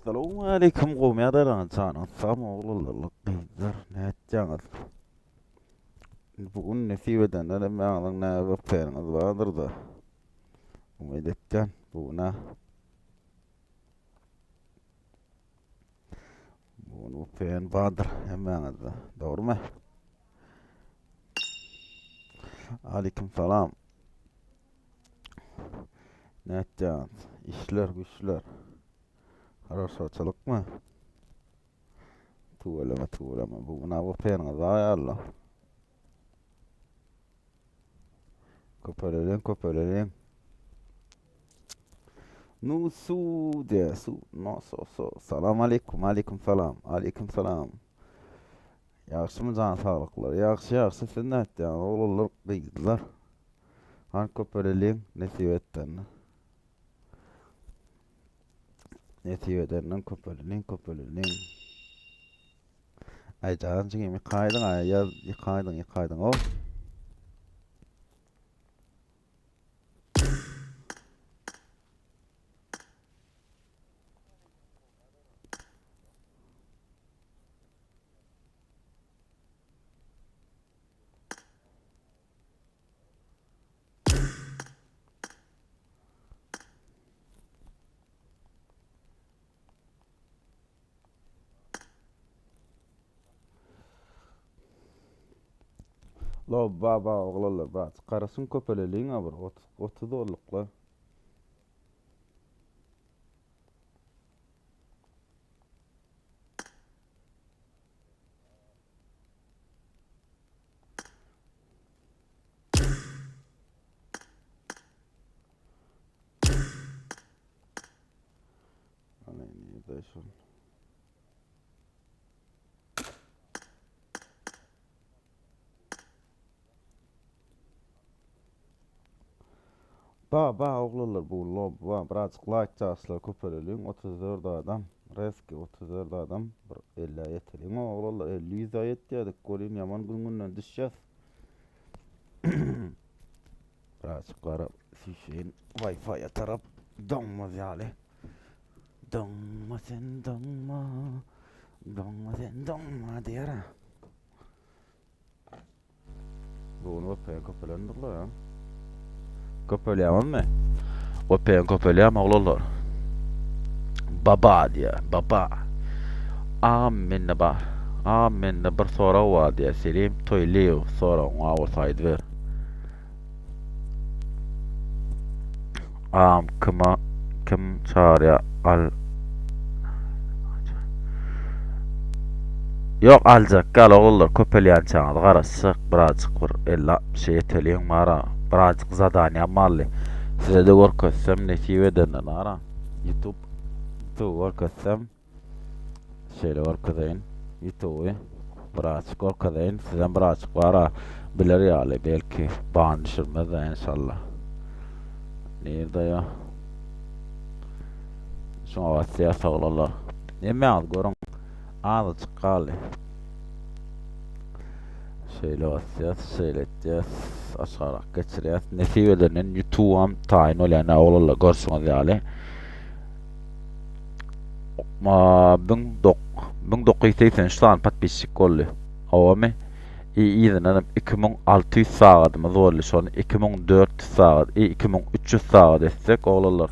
Essalawmaleýkum gowmy ýagdaýlaryňyz janyňyz sagmy oglanlar gyzlar nätýäňiz bu gün nesip edenden hemmäňiziň näme bir peniňiz bardyrda umyt etýän bu güne bu gün bu pen bardyr hemmäňizde dogrymy Aleyküm salam Nätýäňiz? Işler, güýçler. Haraşaçylykmy? Tüweleme, tüweleme. Bu gün awa peniňiz aýarla. Köpeleliň, köpeleliň. Nu su de su no so so. Salam aleyküm, aleyküm salam, aleyküm salam. Ýagşymy jan saglyklar? Ýagşy, ýagşy. Siz nätýäňiz, oglanlar, gyzlar? Hany köpeleliň nesip etdende. Nesip edenden köpeleliň, köpeleliň. Aý jan jigim ýykaýdyň aý ýaz ýykaýdyň ýykaýdyň o. Lo baba oglanlar brat garaşyň köpeleliň a bir 30 boldukla. Ana nirde şol? Ba ba oglanlar bu lob ba birazjyk laýk çaşlar köpeleliň 34 adam reski 34 adam bir 50-ä ýeteliň oglanlar 50 ýüze ýetýädik welin ýaman gün günden düşýäs birazjyk gara süýşeýin wi-fi-ýa tarap doňmaz ýaly doňma sen doňma doňma sen doňma diýer ha Bu gün VPN köpelendirler ya. Köpelýärmi? VPN köpelýärmi oglanlar? Baba diýýär, baba. Agam mende bar. Agam mende bir sorag bar diýýär. Selim Toýlyýew soragyň bar bolsa aýdyber. Agam kime kim çagyrýar al Ýok aljak gal ogullar köpelýänçäňiz garaşjak birazjyk bir 50 60 ýeteliň bara birazjyk zadaniýam barly size-de görkezsem nesip edenden ara YouTube YouTube görkezsem Şeýle görkezeýin. Ýutuby birazjyk görkezeýin. Sizem birazjyk bara biler ýaly belki ban düşürmez-de enşalla. Nirde ýa? Şuňa basýas oglanlar. Hemmäňiz görüň. Azajyk galdy. Şeýle basýas, şeýle etýäs, aşarak geçirýäs. Nesip edenden ýutubam taýyn bolýar oglanlar görşüňiz ýaly. 1983 sany podpisçik boldy. Howamy? Yzyndan hem 2600 sagadymyz boldy. Şony 2400 sagat, 2300 sagat etsek oglanlar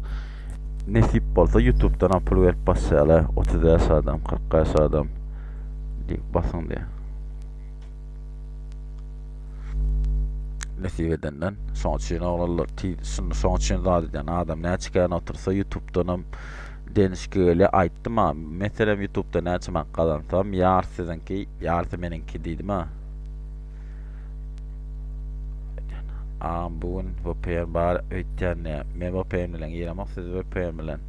nesip bolsa YouTube'dan hem pul gelip başlaýarlar. 35 adam, 45 adam diýip basyň diýip. Nesip edenden. Şoň üçin oglanlar tiz şuny şoň üçin zat edýän adam näçe kän otursa YouTube'danam denişki gelýär. Aýtdym ha, meselem YouTube'da näçe manat gazansam, ýarysy siziňki, ýarysy meniňki diýdim ha. Agam bu gün VPN bar öýtýän diýýär. Men VPN bilen giremok, siz VPN bilen.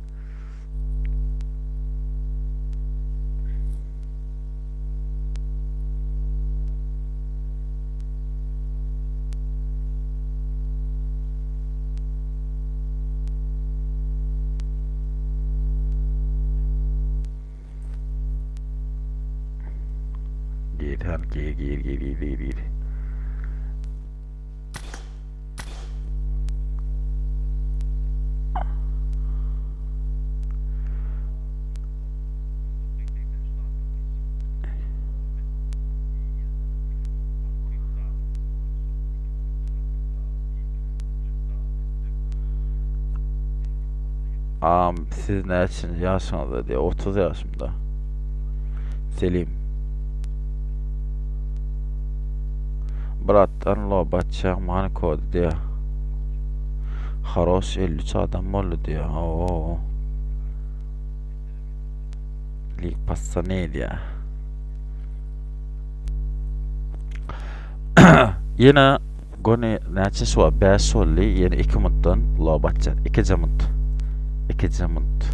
Gir han gir gir gir gir gir gir. Agam siz näçinji ýaşyňyzda diýýär. 30 ýaşymda. Selim. Bratdan lob açýaň many kody diýýär. Haroş 53 adam boldy diýýär. Oo. Lik passa ne diýýär. Ýene Göni näçe şu wagt 5 boldy. Ýene 2 muntdan lob atýar. 2 munt. 2 munt.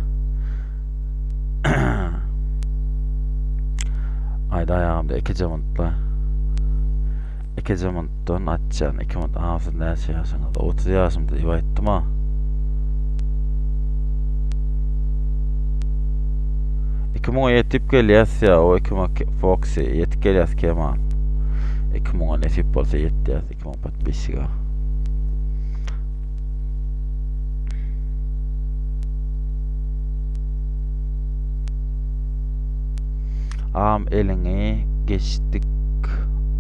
Aýda aýagymda 2 muntla. 2 muntdan atýan. 2 munt. Aa siz näçe ýaşyňyzda? 30 ýaşymda diýip aýtdym ha. 2 müňe ýetip gelýäs ýa o 2 müň Foxy ýetip gelýäs Kemal. 2 müňe nesip bolsa ýetýäs 2 müň podpisige. Agam eliňi geçdik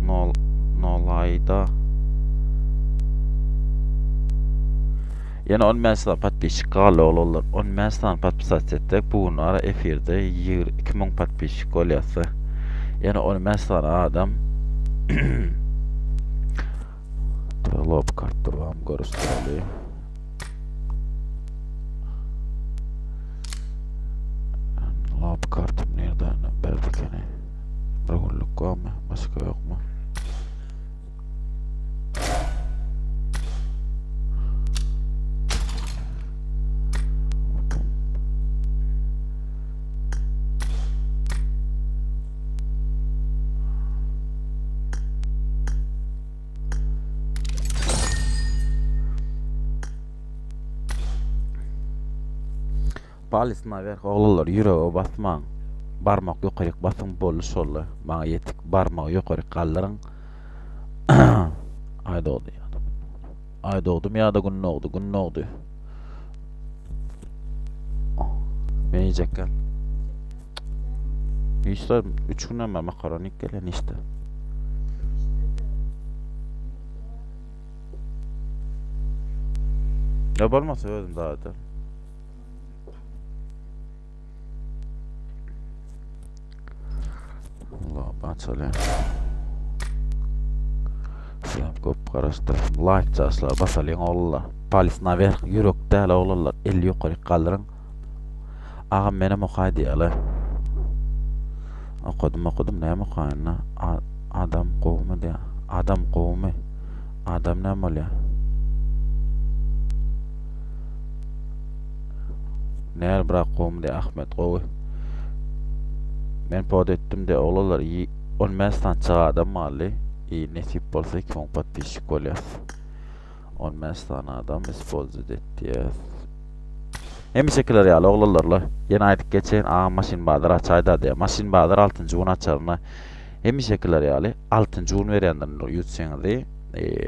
nol nolaýda. Ýene 15 sany podpisçik galdy oglanlar. 15 sany podpisat etsek bu gün ara efirde 2000 podpisçik bolýarsa. Ýene 15 sany adam Lob kart durgam görüşdireli. Lob kartym nereden berdikeni? Bir günlük barmy? Başka yok mu? Palis nawerh oglanlar ýürege basmaň barmak ýokaryk basyň boldy şolly maňa ýetik barmagy ýokaryk galdyryň Aý dogdy ýa-da Aý dogdumy ýa-da gün dogdy gün dogdy Men iýjekgän Işler 3 günden bäri makaron iýip gelýän işde. Ya bolmasa özüm daha ederim. Allah açaly. Selam köp garaşdyrdym. Like çaşlar basalyň oglanlar. Palis nawerh ýürek däl oglanlar. El ýokaryk galdyryň. Agam menem okaý diýýärler. Okadym okadym näme okaýyn Adam gowumy diýýär. Adam gowumy? Adam näme bolýar? Näl brak gowumy diýýär Ahmet gowy. Men pod etdim diýýär oglanlar 15 sany çaga adam galdy. I nesip bolsa 2000 podpisçik bolýas. 15 sany adam ispolzit etýäs. Hemişekiler ýaly oglanlarla ýene aýdyp geçeýin agam maşyn bazar açaýda diýýär. Maşyn bazar altynjy gün açaryna hemişekiler ýaly altynjy gün berýändir ýutseňizi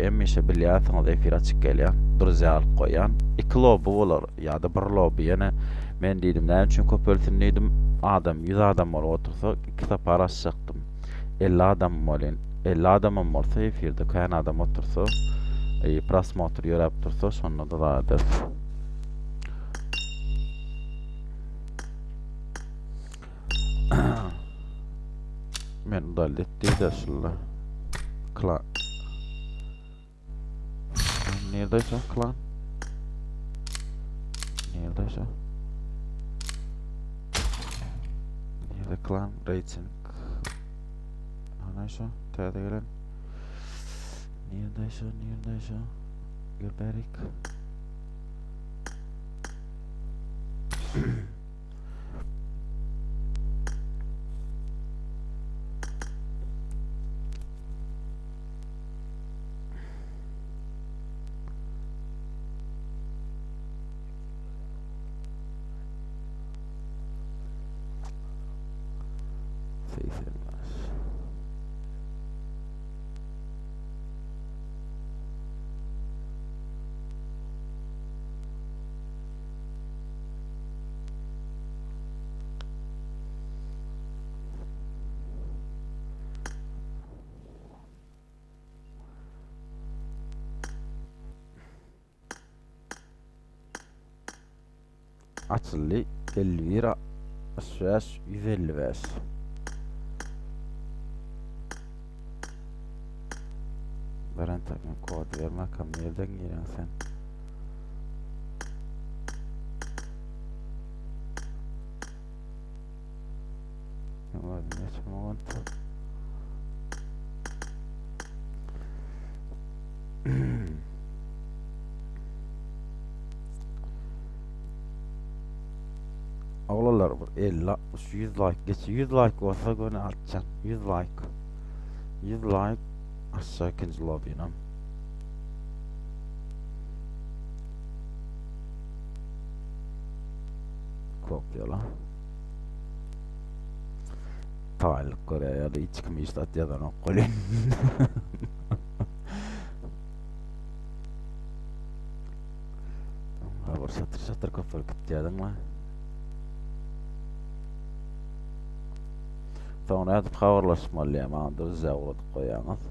hemişe bilýänsiňiz efir açyk gelýän druzýa alyp goýýan iki lobby bolar ýa-da bir lobby ýene men diýdim näme üçin köpelsin diýdim adam 100 adam bolup otursa iki sapar açjakdym 50 adam bolyn 50 adamam bolsa efirde kän adam otursa prosmotr ýöräp dursa şonda-da zat ederis. Men udalit diýdi şulla. Klan. Nirde şu klan? Nirde şu? Nirde klan rating? Ana şu täze gelen. Nirde şu? Nirde şu? Geberik. 85. Açyldy. 51 65 155. Beren takım kod vermek hem nereden giriyorsun sen? Oglanlar bir 50 60 100 like geç 100 like bolsa göni atjan 100 like 100 like aşağı ikinji lobby'nam. Kopýala. Taýlyk görýär ýa-da hiç kim hiç zat ýazanok welin. Habar şatyr şatyr köpelip gitýärdiň la. Soň nädip habarlaşmaly ýa maňa dürüzjä ugradyp goýýaňyz.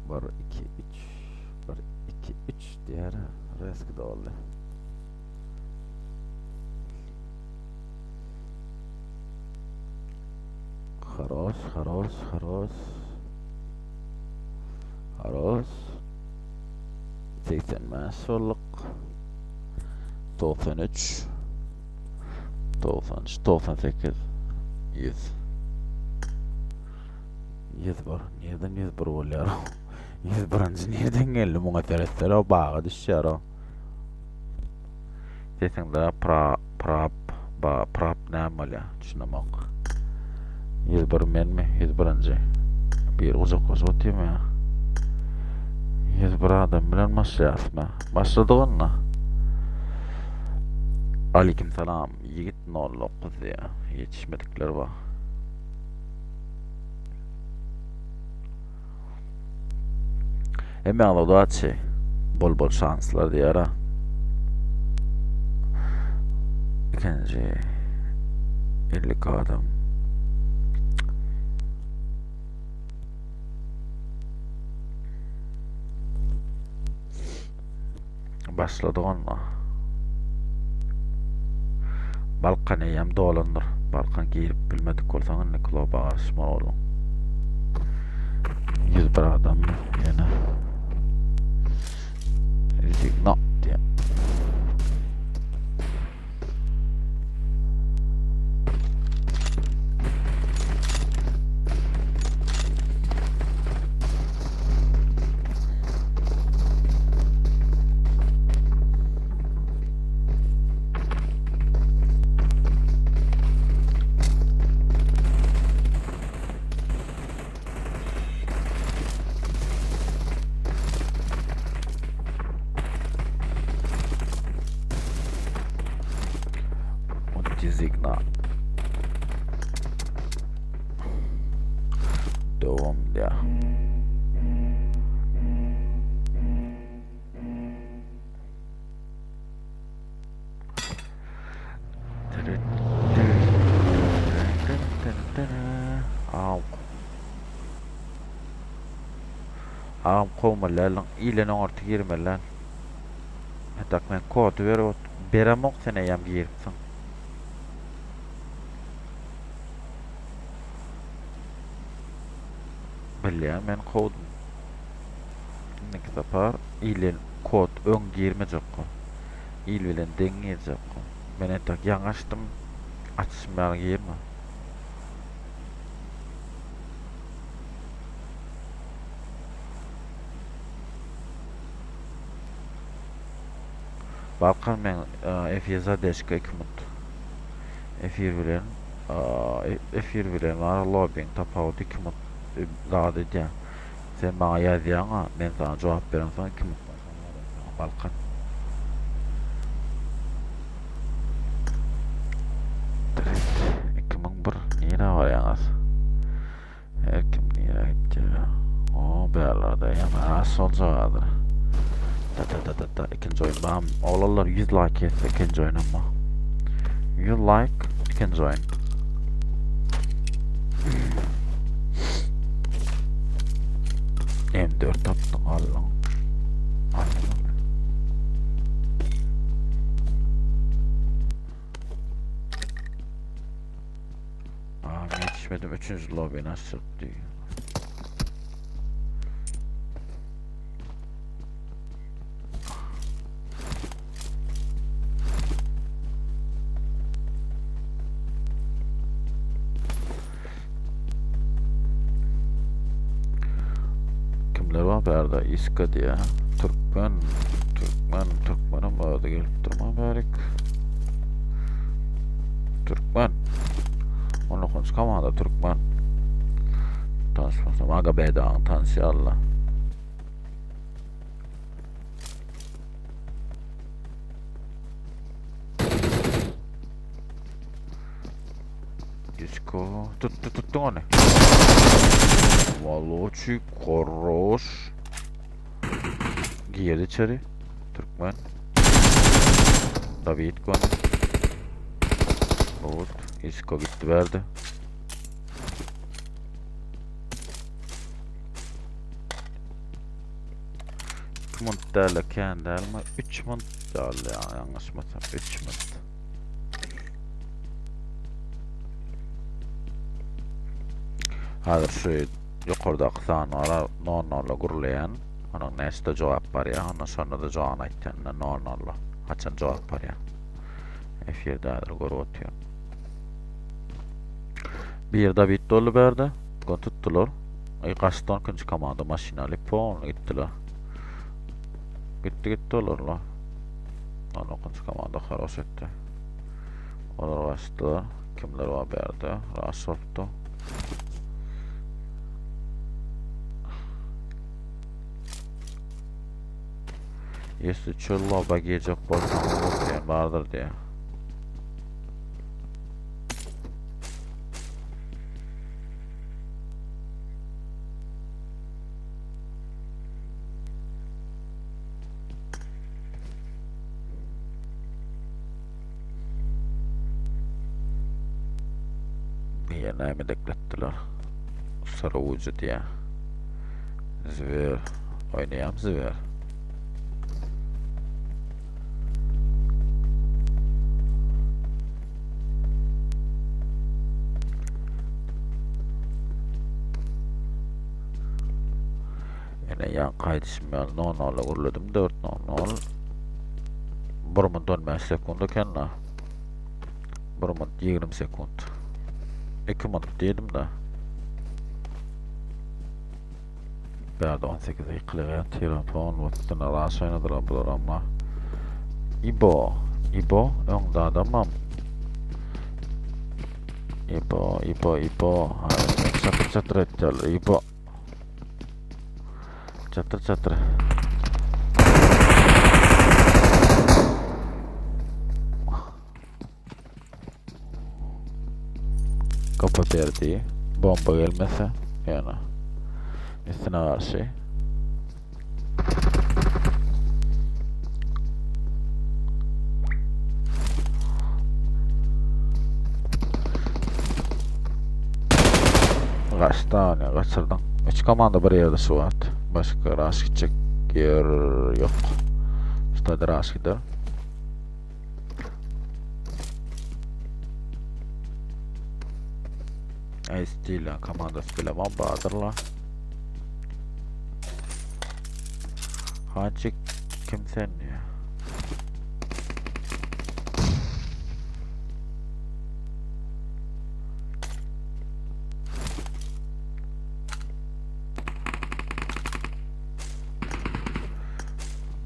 Bir, iki, üç, bir, iki, üç diýer. Reski doldy. Haros, haros, haros. Haros. 85 bolduk. 93. 93, 98, 100. 101. Nireden 101 bolýar? 101-nji nireden geldi? Muňa seretsene, o baga düşýär o. Sesiňde pra prap ba prap näme bolýar? Düşünemok. 101 menmi? 101-nji. Bir gujaklaşyp otyrmy ýa? 101 adam bilen başlaýasmy? Başladyk onda. Aleyküm salam. Ýigit 09 diýýär. Ýetişmedikler bar. Hemmäňize udaçi. Bol bol şanslar diýýär. Ikinji 52 adam. Başladyk onda. Balkan eýýäm dolandyr. Balkan girip bilmedik bolsaň indi kluba garyşmaly bolduň. 101 adam ýene. Zigno diýen. Dizigna. Dowam diýär. Agam kowmaly däl, ilen oňarty girmeli däl. Entak men kody berip beremok sen eýýäm giripsiň. Bilýän men kowdum. Indiki sapar ilen kod öň girmejek ko. Il bilen deň girjek ko. Men entek ýaňy açdym. Açyşym ýaly girme. Balkan men efir zadeşka 2 minut. Efir bilen efir bilen bar lobbyň tapawudy 2 minut zat edýär. Sen maňa ýazýaňa, men saňa jogap beremsoň 2 minutdan soň ýazaryn saňa Balkan. 2001 nirä barýaňyz? Her kim nirä gitýär? O, bä. bärlerde. Ýa az boljak häzir. Ta ta ta ta ta ikinji oýun bam. Oglanlar 100 like ýetse ikinji oýun amma. 100 like ikinji oýun. M4 tapdyň aldyň. Aldyň. Aa, yetişmedim. Üçüncü lobby'ni açacak diyor. Kimler bar bärde? Iska diýä. Türkmen, Türkmen, Türkmenem özi gelip durma bärik. Türkmen. 19 komanda Türkmen. Tanışmasam aga bedaň tanışýarlar. Disko. Tuttu tuttu ony. Valoçi koroş. Girdi içeri. Türkmen. David gone. Ot. Isko gitti verdi. 2 munt däl kän dälmi? 3 munt däl ya yanlışmasam 3 munt. Häzir şu ýokardaky san bar, nol nolla gurlaýan. Onuň näçede jogap barýar, onda şonda-da jogabyny aýtýan, nol nolla. Haçan jogap barýar. Efirde häzir görüp otyryn. Bir David doldy bärde. Gon tutdular. Ay gaçdy 12-nji komanda maşyn alyp polny gitdiler. Gitdi gitdi olar la. 19-njy komanda haroş etdi. Olar gaçdylar. Kimler bar bärde? Raş bolupdy. Ýesi çöl loba girjek bolsaň diýen bardyr diýe. Niye näme dekletdiler? Sarawujy diýä. Zwer. Oýnaýam zwer. Ýene ýaňky aýdyşym ýaly 0-0-a gürledim. 4-0-0. 1 minut 15 sekund eken-de. 1 minut 20 sekund. 2 minut diýdim-de. Bärde 18 ýykylyp ýatyr. Fon üstüne raş oýnadylar bular amma. Ibo, Ibo öňde adamam. Ibo, Ibo, Ibo. Çatyr çatyr etdiler. Ibo. Çatyr çatyr. Gapa berdi. Bomba gelmese ýöne. Üstüne garşy. Kaç tane kaçırdyň? Üç komanda bir ýerde şu wagt. Başga raş gitjek ýer ýok. Şu raş gider. Ace komandasy bilemem Bahadyrla. Hacı kim sen ya?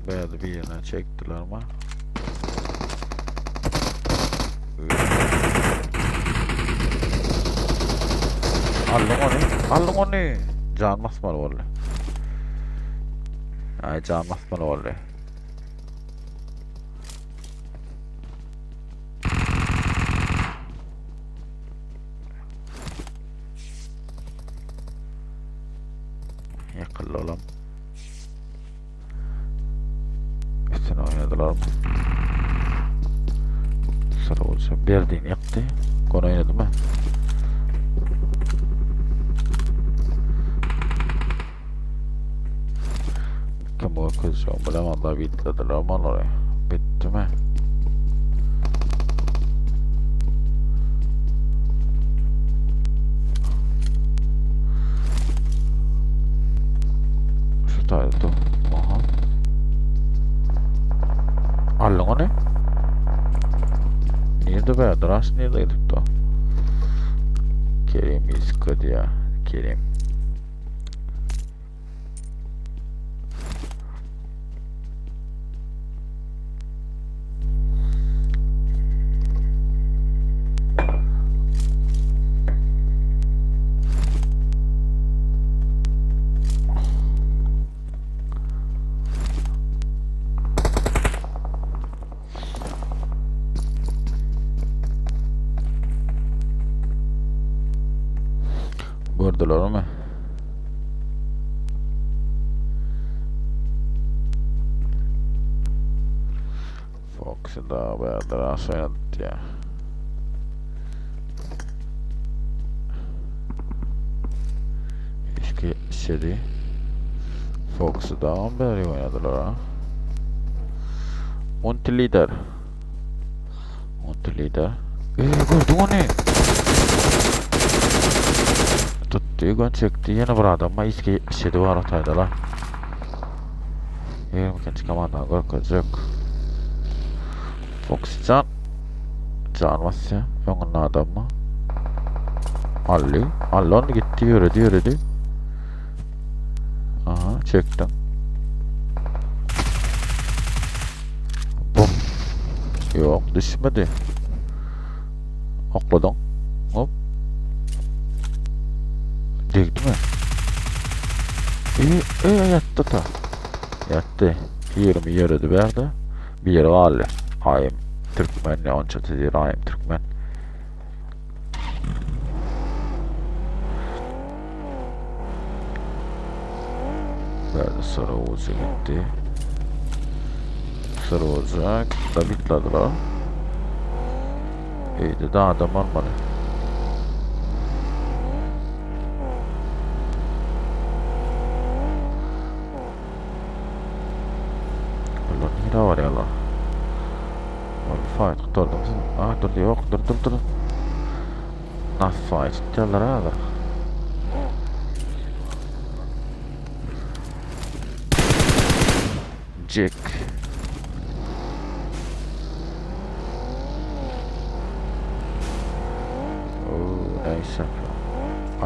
Beyazı bir yerine çektiler ama. Aldyň ony. Aldyň ony. Can basmaly boldy. Ay can basmaly boldy. Ýykyldy olam. Üstüne oýnadylar. Sıra bolsa Berdini ýykdy. Gol oýnadymy? Kim görkezjegimi bilemok da bitlediler olary. Bitdimi? Şu taýda dur. Aha. Aldyň ony. Nirde be? Dras nirde gidipdi o? Kerim Isko diýýär. Kerim. Gördülermi? Foxy da bäder aşağı ya. Eski seri Foxy da beri oynadılar ha. Monty Lider. Monty Lider. Ee, gördün onu. Tutdy, gön çekdi. Ýene bir adam bar. Iski 77 bar otaýda la. 22-nji komandany görkezjek. Foxy can. Can basýar. Öňünde adam bar. Aldy. Aldy ony gitdi, ýöredi, ýöredi. Aha, çekdim. Bum. Ýok, düşmedi. Okladyň. Hop. Degdimi? E, e, ýatdy ta. Ýatdy. 20 ýöredi bärde. Biri galdy. Aýym Türkmen ne onça tizir Aýym Türkmen. Bärde Sarıoğuz'a gitti. Sarıoğuz'a David'ladılar. Öýde de adam bolmaly. Bular nirä barýarlar? Ol fight gutardymy siziň? A, dur, ýok, dur, dur, dur. Nas fight tutýarlar häzir. Jack. Oo, neyse.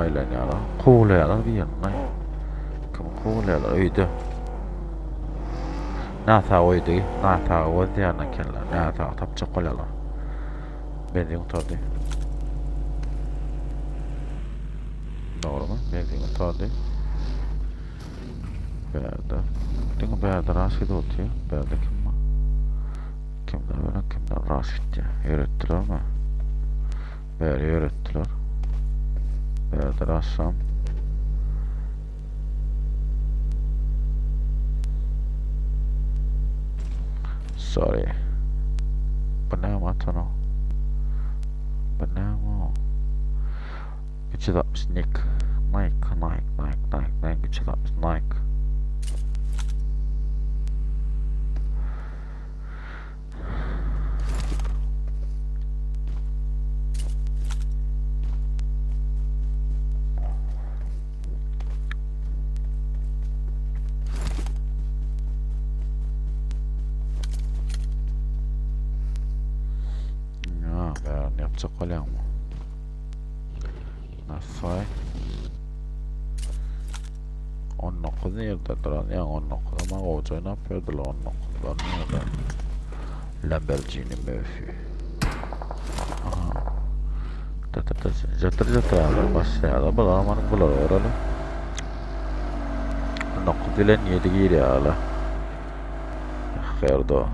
Aýlanýarlar. Kowlaýarlar bir ýerinden. Kim kowlaýarlar öýde. Näsag öýde. Näsagy gözleýän ekenler. Näsagy tapjak bolýarlar. Benzin gutardy. Dogrymy? Benzin gutardy. Bärde. Diňe bärde rast gidip otyr. Bärde kim bar? Kimler bilen kimler rast gitýär? Ýöretdilermi? Bäri ýöretdiler. Bärde rastam. Sorry. Bu näme atano? Bu näme? 360 Nick. Nike, Nike, Nike, Nike, Nike, 360 Nike. Ya, ben yapacak bolýaňmy? Nasay. 19 nirde duran? Ýa 19 ama gowja oýnap berdiler 19-lar nirde? Lamborghini Murphy. Aha. Jatır jatır alır başlaýarlar. Bular aman bular oraly. 19 bilen 7 girýärler. Herdo.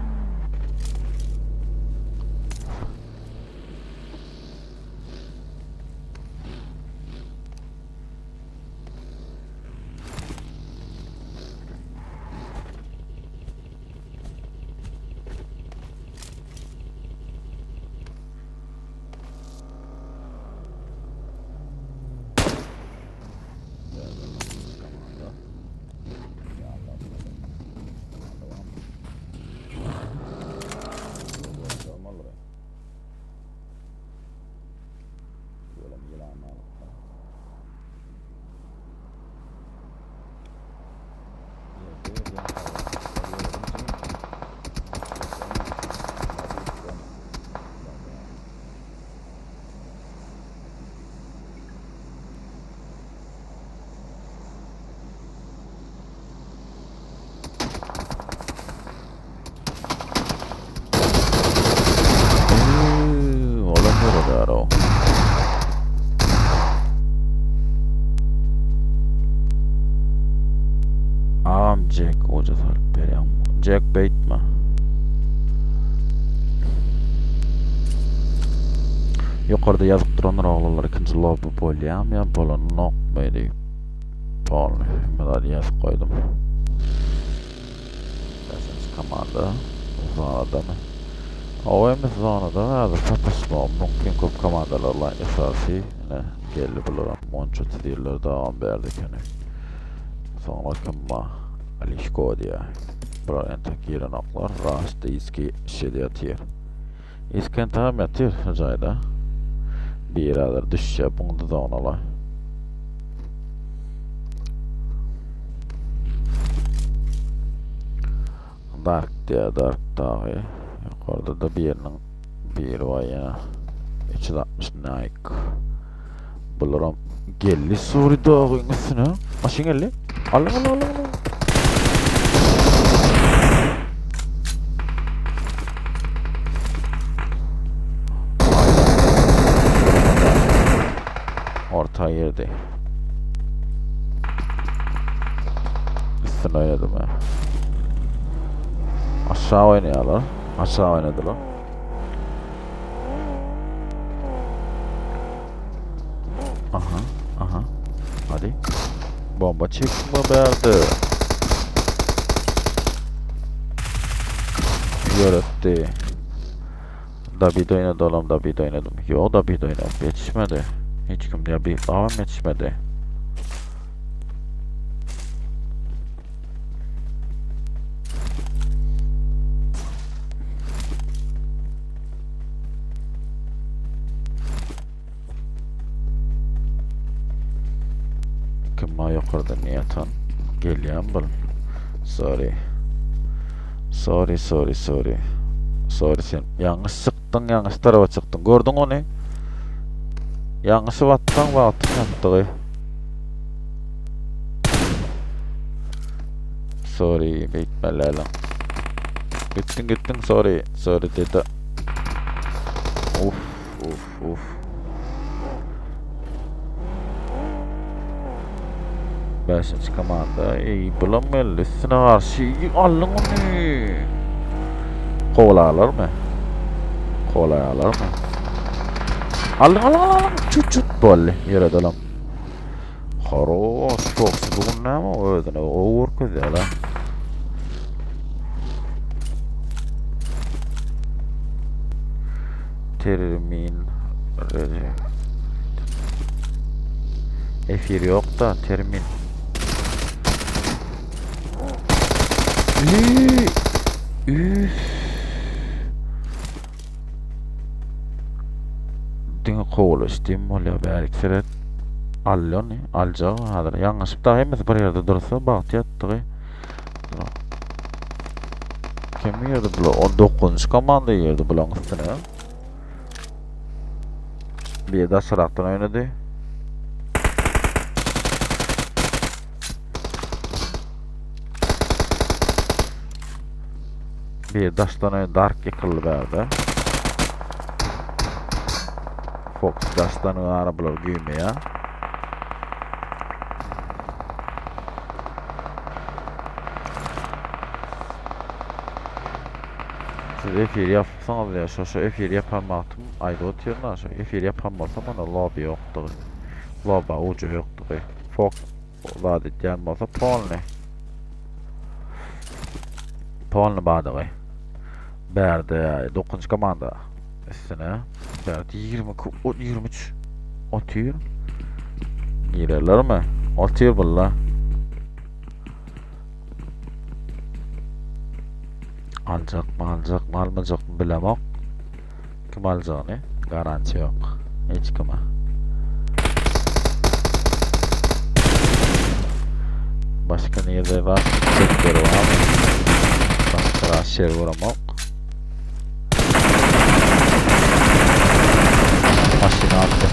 Jack goja salyp berýän. Jack beýtme. Ýokarda ýazyp durandyr oglanlar ikinji lobby bolýamy ýa bolanokmy diýip. Polny hemme zady ýazyp goýdum. Bäşinji komanda zonadamy? Ow hemmesi zonada häzir sataşmagym mümkin köp komandalarla esasy ine geldi bularam monça tizirler dagam bärde ekeni. Soňra kim bar? Alişko diýýär. Bular entek girenoklar. Rasta iski şeýle ýatyr. Iski entegem ýatyr şu jaýda. Biri häzir düşýär buň duzagyna-la. Dark diýýär, Dark dagy. Ýokarda-da biriniň biri bar ýene. 360 Nike. Bularam geldi suri dagyň üstüne. Maşyn geldi. Alyn alyn alyn alyn. Orta girdi. Üstüne oýnadym ha. Aşağı oýnaýarlar. Aşağı oýnadylar. Aha, aha. Hadi. Bomba çekme berdi. Ýöretdi. David oýnady olam David oýnadym. Ýok David oýnap ýetişmedi. Hiç kim ýa bir dawam ýetişmedi. Kim bar ýokarda ýatan? Gelýän bul. Sorry. Sorry, sorry, sorry. Sorry sen ýalňyş çykdyň, ýalňyş tarapa çykdyň. Gördüň ony? Ýalňyşyp atsaň wagtyň ýatdygy. Sorry, beýtmeli. Gitdiň, gitdiň, sorry. Sorry dedi. Uf, uf, uf. Beşinji komanda. Ey, bulam geldi. Üstüne garşy. Aldyň ony. Kowalarmy? Kowalarmy? Aldyň, aldyň, aldyň. Çut çut boldy. Ýere dolam. Haroş, Foxy bu gün näme özüne gowy görkezýär la. Termin Efir yok da termin. Üf. Diňe kowalaş diýim bolýar bärik seret. Al ony, aljak häzir. Ýalňyşyp da hemmesi bir ýerde dursa bagty ýatdygy. Kim girdi bular? 19-njy komanda girdi bularyň üstüne. Bir daşarakdan oýnady. Bir daşdan oýun Dark ýykyldy bärde. Fox daşdan ara bular güýmeýär. Siz efir ýapsaňyz ýa şo şo efir ýapan wagtym aýdyp otyryn-a şo efir ýapan bolsam onda lobby ýokdugy. Lobba uja ýokdugy. Fox zat edýän bolsa polny. Polny badygy. Bärde 9-njy komanda üstüne. Bärde 22, 23 otyr. Girerlermi? Otyr bulla. Aljakmy, aljakmy, almajakmy bilemok. Kim aljagyny garantiýa ýok. Hiç kime. Başga nirde bar? Çekleri barmy? Başga şey göremok. Maşyn aldy.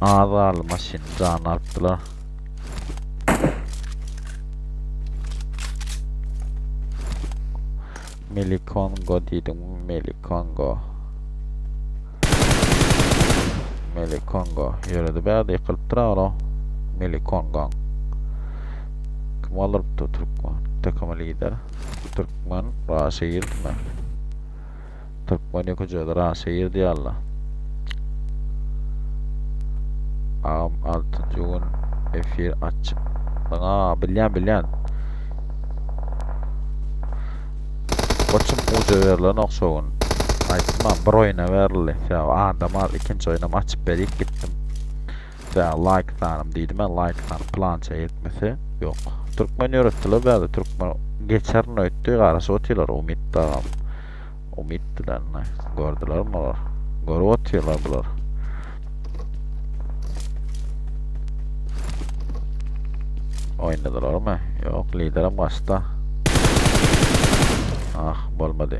Az galdy maşyn janyny alypdylar. Melikongo diýdim. Melikongo. Melikongo. Ýöredi bärde ýykylypdyr agro. Melikongo. Kim galdyrypdy Türkmen? Takyma lider. Türkmen Raşa girdimi? Türkmen ýokujaly Raşa girdi ýalla. Agam altynjy gün efir aç. Aa bilýän bilýän. Goçum uja berlen şo gün. Aýtdym bir oýuna berildi. Sebäbi adam az ikinji oýunam açyp berip gitdim. Tä like sanym diýdim men like sany plança ýetmese ýok. Türkmen ýöretdiler bärde türkmen geçerin öýtdi garaşyp otyrlar Umyt dagam. Umyt bilen gördülermi olar? Görüp otyrlar bular. Oýnadylarmy? Ýok, liderem gaçdy. Ah, bolmady.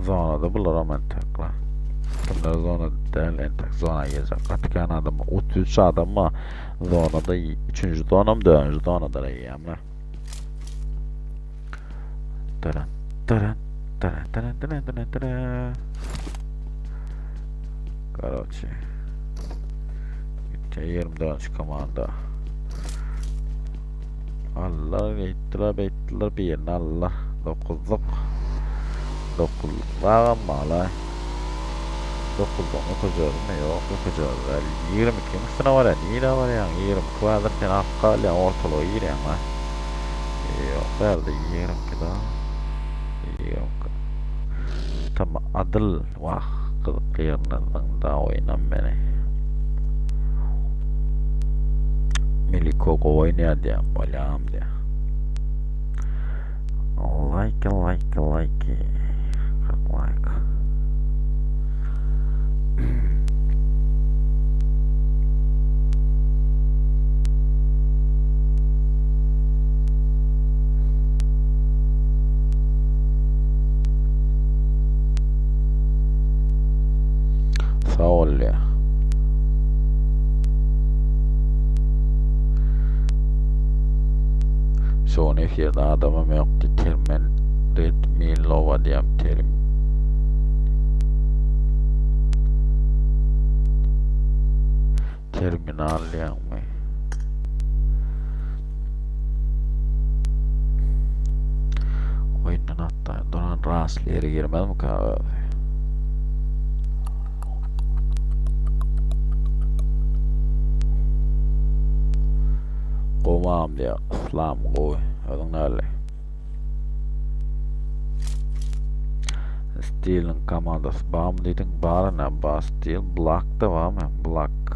Zonada bular entek la. Kimler zonada däl entek zona girecek. Gaty kän adam 33 adam bar. Zonada 3-nji zonam 4-nji zonada eýýäm la. Taran taran taran taran taran taran taran. Karoçe. 24 komanda. Allah beýtdiler beýtdiler birini Allah. Dokuzlyk. Dokuzlyk bagam bala. Dokuzlygyň ökejörmi? Ýok ökejör däl. 22-niň üstüne barýan. Nirä barýaň? 22 bardyr sen alyp galýaň ortalyga girýäň ha. Ýok bärde 22 da. 22. Tam adyl. Wah gyzykly ýerine zyňda oýnam meni. Meliko gowy oýnaýar diýýär. Bolýam diýýär. Like like like. 40 like. Sag bol diýýär. Şu gün efirde adamam ýokdy. Termen Red Milova diýýän terim. Terminal diýýäňmi? Oýundan atda duran rasly ýere girmezmika özi? Gowam diýýär. Yslam gowy. Özüň näli? Steel'iň komandasy barmy diýdiň? Bar ine, bar Steel. Black-da barmy? Black,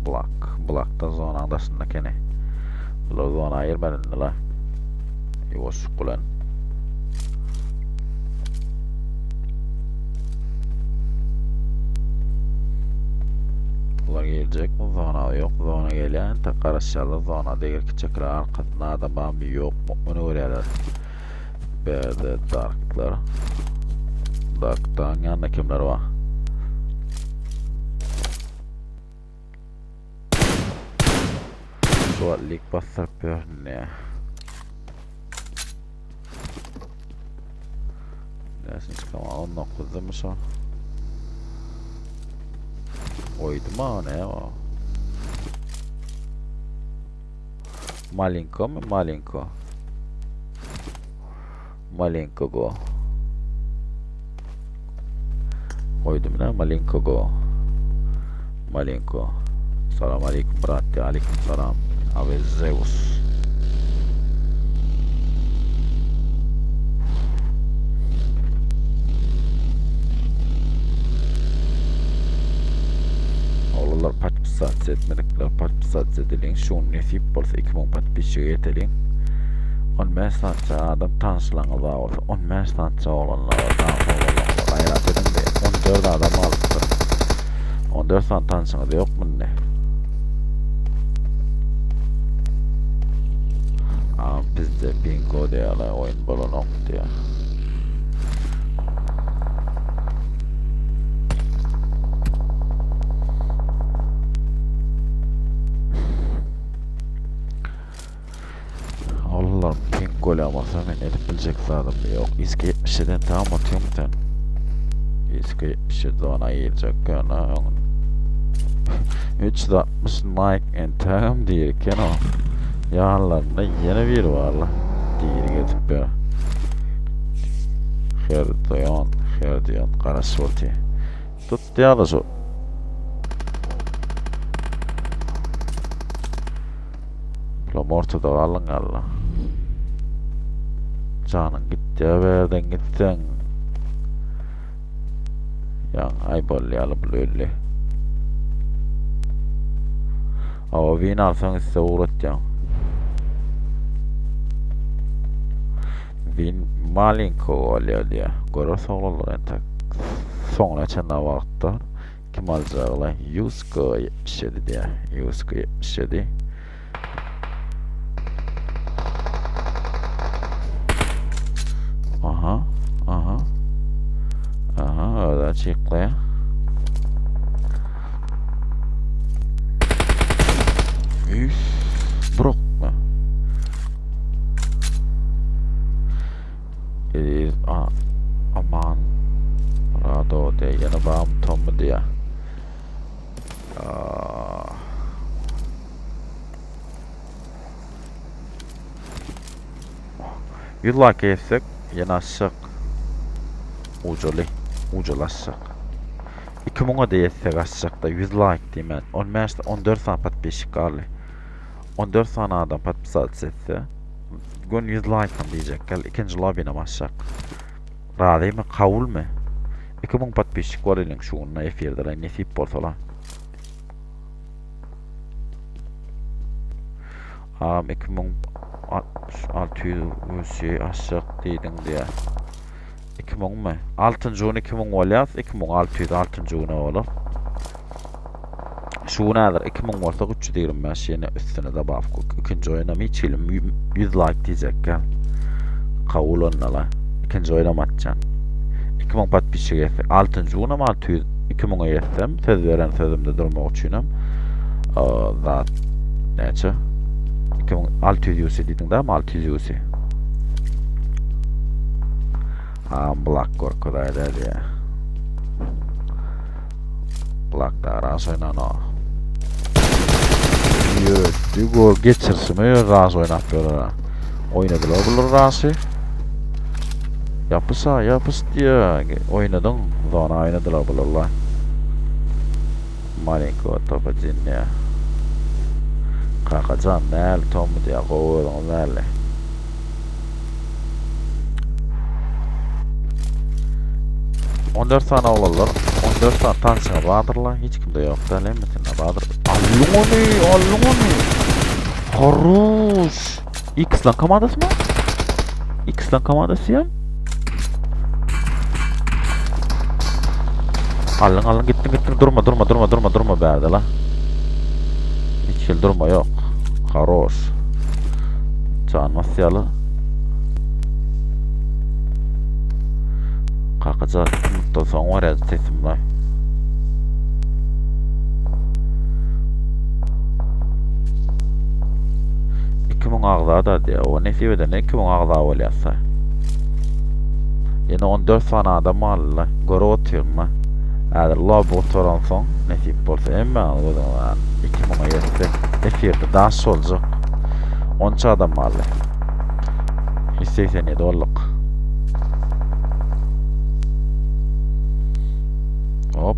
Black, Black-da zonaň daşynda ekeni. Bular zona girmedi indi la. Ýuwaşlyk bilen. Bular geljekmi zona? Ýok, zona gelýän. Entek garaşýarlar zona degir kiçekler arkasynda adam barmy ýokmy ony görýärler. Bärde Darklar. Darkdan ýanynda kimler bar? Şu wagt lik basdyryp ýör ne? Näsin çykama 19-dymy şo? Goýdum ha ne o? Malinko my malinko? Malinko go. Goýdum ne malinko go. Malinko. Salam aleyküm brat. Aleyküm salam. Ave Zeus. Oglanlar podpisasiýa etmedikler podpisasiýa edeliň. Şu gün nesip bolsa 2000 podpisçige ýeteliň. 15 sança adam tanyşlaryňyz bar bolsa 15 sança oglanlar tanyş oglanlar gaýrat ediň de 14 adam galypdyr. 14 sany tanşyňyz ýokmy indi? Aa, bizde bingo diýýärler, oýun bolanok diýýär. Allah'ım pink gol almasa men edip biljek zadym ýok. Iski 77-den tam atýarmy sen? Iski 77 zona girjek ýöne öňün. 360 laýk entägem diri eken o. Ýanlarynda ýene biri barla. Diri gezip ýör. Herdion, Herdion garaşyp otyr. Tutýar-da şu. Bulam ortada galdyň galla. Janyň gitýär bärden gitseň. Ýaň aý bolýaly bul öldi. Awa win alsaň üste ugratýaň. Win malinko bolýar diýýär. Göreris oglanlar entek. Soňuna çenli wagtda kim aljagyla Yusko 77 diýýär. Yusko 77. Aha, aha. Aha, öyle çyklaýa. Üf, brokma. Eziz, a, aman. Rado diýe, ýene bam tommy diýe. Ah. 100 like etsek ýene açjak. Ujaly, ujaly açjak. 2000-a da etsek açjak da 100 like diýmän. 15 14 sany podpisçik galdy. 14 sany adam podpisat etse, gün 100 like hem diýjek. Gel ikinji lobbyny açjak. Razymy, kabulmy? 2000 podpisçik bolalyň şu günde efirde nesip bolsa la. Agam 2600 UC açjak diýdiň diýä. 2000 mi? 6-njy gün 2000 bolýar, 2600 6-njy güne bolar. Şu gün häzir 2000 bolsa 325 ýene üstüne dabawka. Ikinji oýunam hiç hili 100 like diýjekkä. Kabul onda la. Ikinji oýunam atjan. 2000 podpisçik etsek, 6-njy günem 600 2000-e ýetsem, söz beren sözümde durmak üçinem zat näçe? 2600 UC diýdiň dämi? 600 UC. Ha, Black görkezäýdä diýä. Black da ras oýnan o. Ýötdi gol geçirsimi ras oýnap ýör. Oýnadylar bular rasy. Ýapyş-a, ýapyş diýýä. Oýnadyň, zona oýnadylar bular-la. Malenko topa jinniýa. Kakajan, näl Tommy diýýä, gowy özüňiz näli. On dört sany oglanlar, 14 sany tanşyňyz bardyr-la, hiç kimde ýok däl, hemmesinde bardyr. Allyň ony, allyň ony. Haruş. X-lan komandasymy? X-lan komandasy ýa? Allyň allyň gitdiň gitdiň durma durma durma durma durma bärde la. Hiç hil durma ýok. Haroş. Can basýaly. Kakaja mutdan soň var ya sesim la. 2000 agza da diýýär. O nesip edende 2000 agza bolýarsa. Ýene 14 sany adam galdy. Görüp otyryn-da. Häzir lobby gutaransoň nesip bolsa hemmäňiz gözüňiz 2000-a ýetsek efirde daş boljak. 13 adam galdy. 187 bolduk. Hop.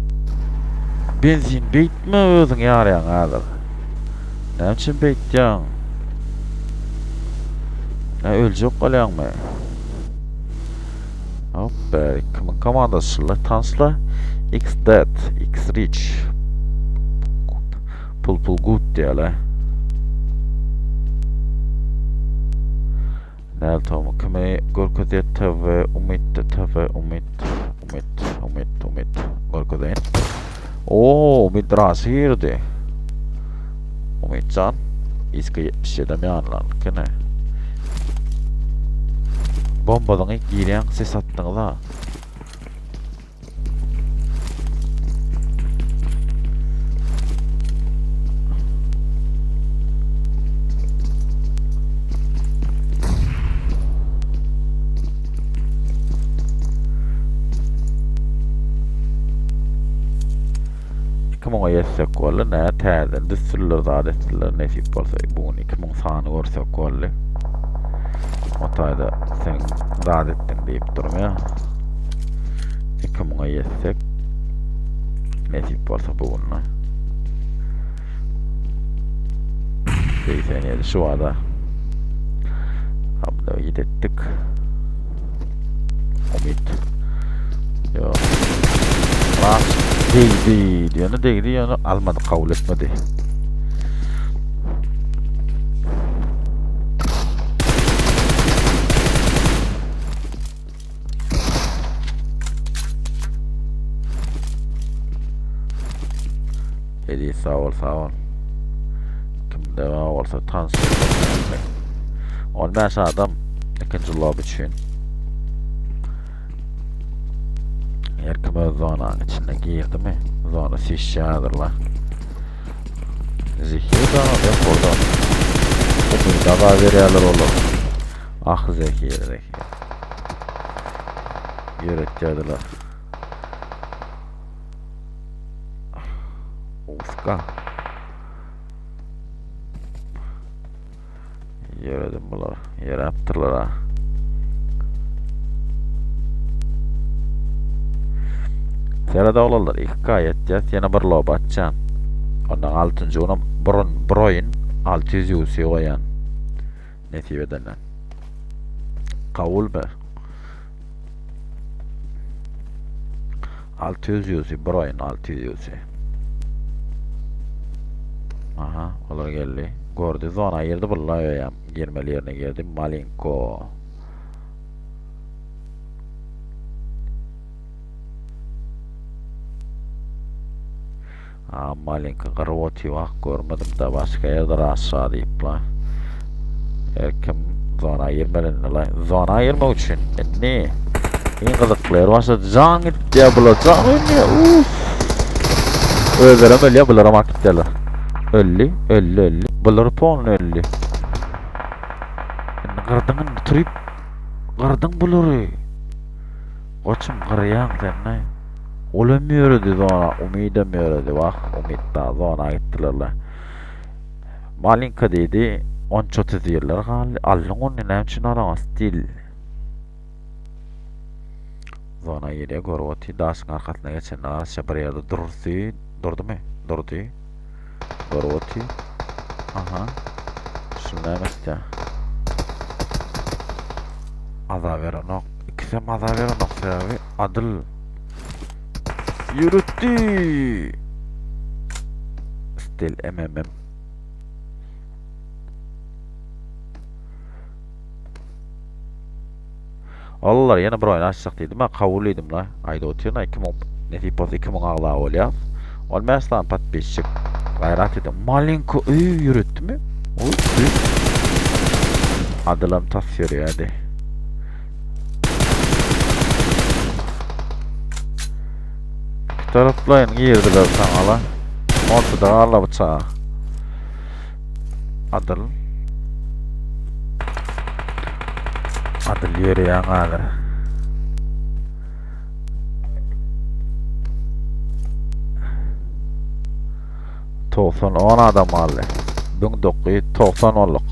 Benzin beýtme özüň ýarýaň häzir. Näme üçin beýtýäň? Nä öljek bolýaňmy? Hop, kimiň komandasy şular? Tansla X Dead, X Rich. Pul pul good diýýärler. Näl tomu kimi görkezýär TV Umyt TV Umyt Umyt Umyt Umyt görkezeýin. Oo Umyt razy girdi. Umytjan Iski 77 ýanlan kene. Bombadan ilk girýän ses atdyňyz ha. 2000-a ýetsek. Boldy nä täzeden düzsünler zat etsinler nesip bolsa bu gün 2000 sany görsek boldy. O taýda sen zat etdiň diýip durma. 2000-a ýetsek nesip bolsa bu gün. 87 şu wada. Abda gidetdik. Umyt. Ýok. Bak, degdi diýeni degdi ýöne almady, kabul etmedi. Eziz sag bol sag bol. Kimde bar bolsa tans. 15 adam ikinji lob üçin. Her kim öz zonanyň içine girdimi? Zona süýşýärdir la. Zehir da yok orada. Umyda da berýärler olar. Ah zehir zehir. Ýöretýärdiler. Uska. Ýöredim bular. Ýöräpdirler ha. Seret oglanlar 2K ýetýäs ýene bir lob atýan. Ondan 6-njy günem burun bir oýun 600 UC goýan. Nesip edenden. Kabul be. 600 ýuzi bir oýun 600 ýuzi. Aha, olar geldi. Gördü, zona girdi, bulla öýem girmeli ýerine girdi. Malinko. A malinka gyryp otyr wah görmedim da başga ýerde raşa diýip la. Her kim zona girmeli indi la. Zona girmek üçin indi iň gyzykly ýer başlady. Jan gitýär bular jan ölýär. Uff. Özlerem ölýär bularam akyp gitýärler. Öldi, öldi, öldi. Bular polny öldi. Indi gyrdyň indi turyp gyrdyň bulary. Goçum gyrýaň sen ne? Ol hem ýöredi zona, Umydam ýöredi. Wah, Umyt da zona gitdiler-le. Malinka diýdi, onça 30 ýyllar galdy. Aldyň ony, näme üçin alaňa stil? Zona girýär, görüp otyr. Daşyň arkasyna geçende azça bir ýerde durdy. Durdumy? Durdy. Görüp otyr. Aha. Şunu näme etýär? Aza berenok. Ikisem aza berenok sebäbi Adyl ýürütdi. Stil MMM. Allar ýene bir oýun açjak diýdim. Ha kabul diýdim la. Aýdyp otyryn 2000 nesip bolsa 2000 agza bolýar. 15 sany podpisçik. Gaýrat ediň. Malinko öý ýüretdimi? Oý. Adylam tas ýörýärdi. İki taraplaýyn girdiler saňa la. Ortada galdy bıçağı. Adyl. Adyl ýöreýän galyr. Togsan on adam galdy. 1990 bolduk.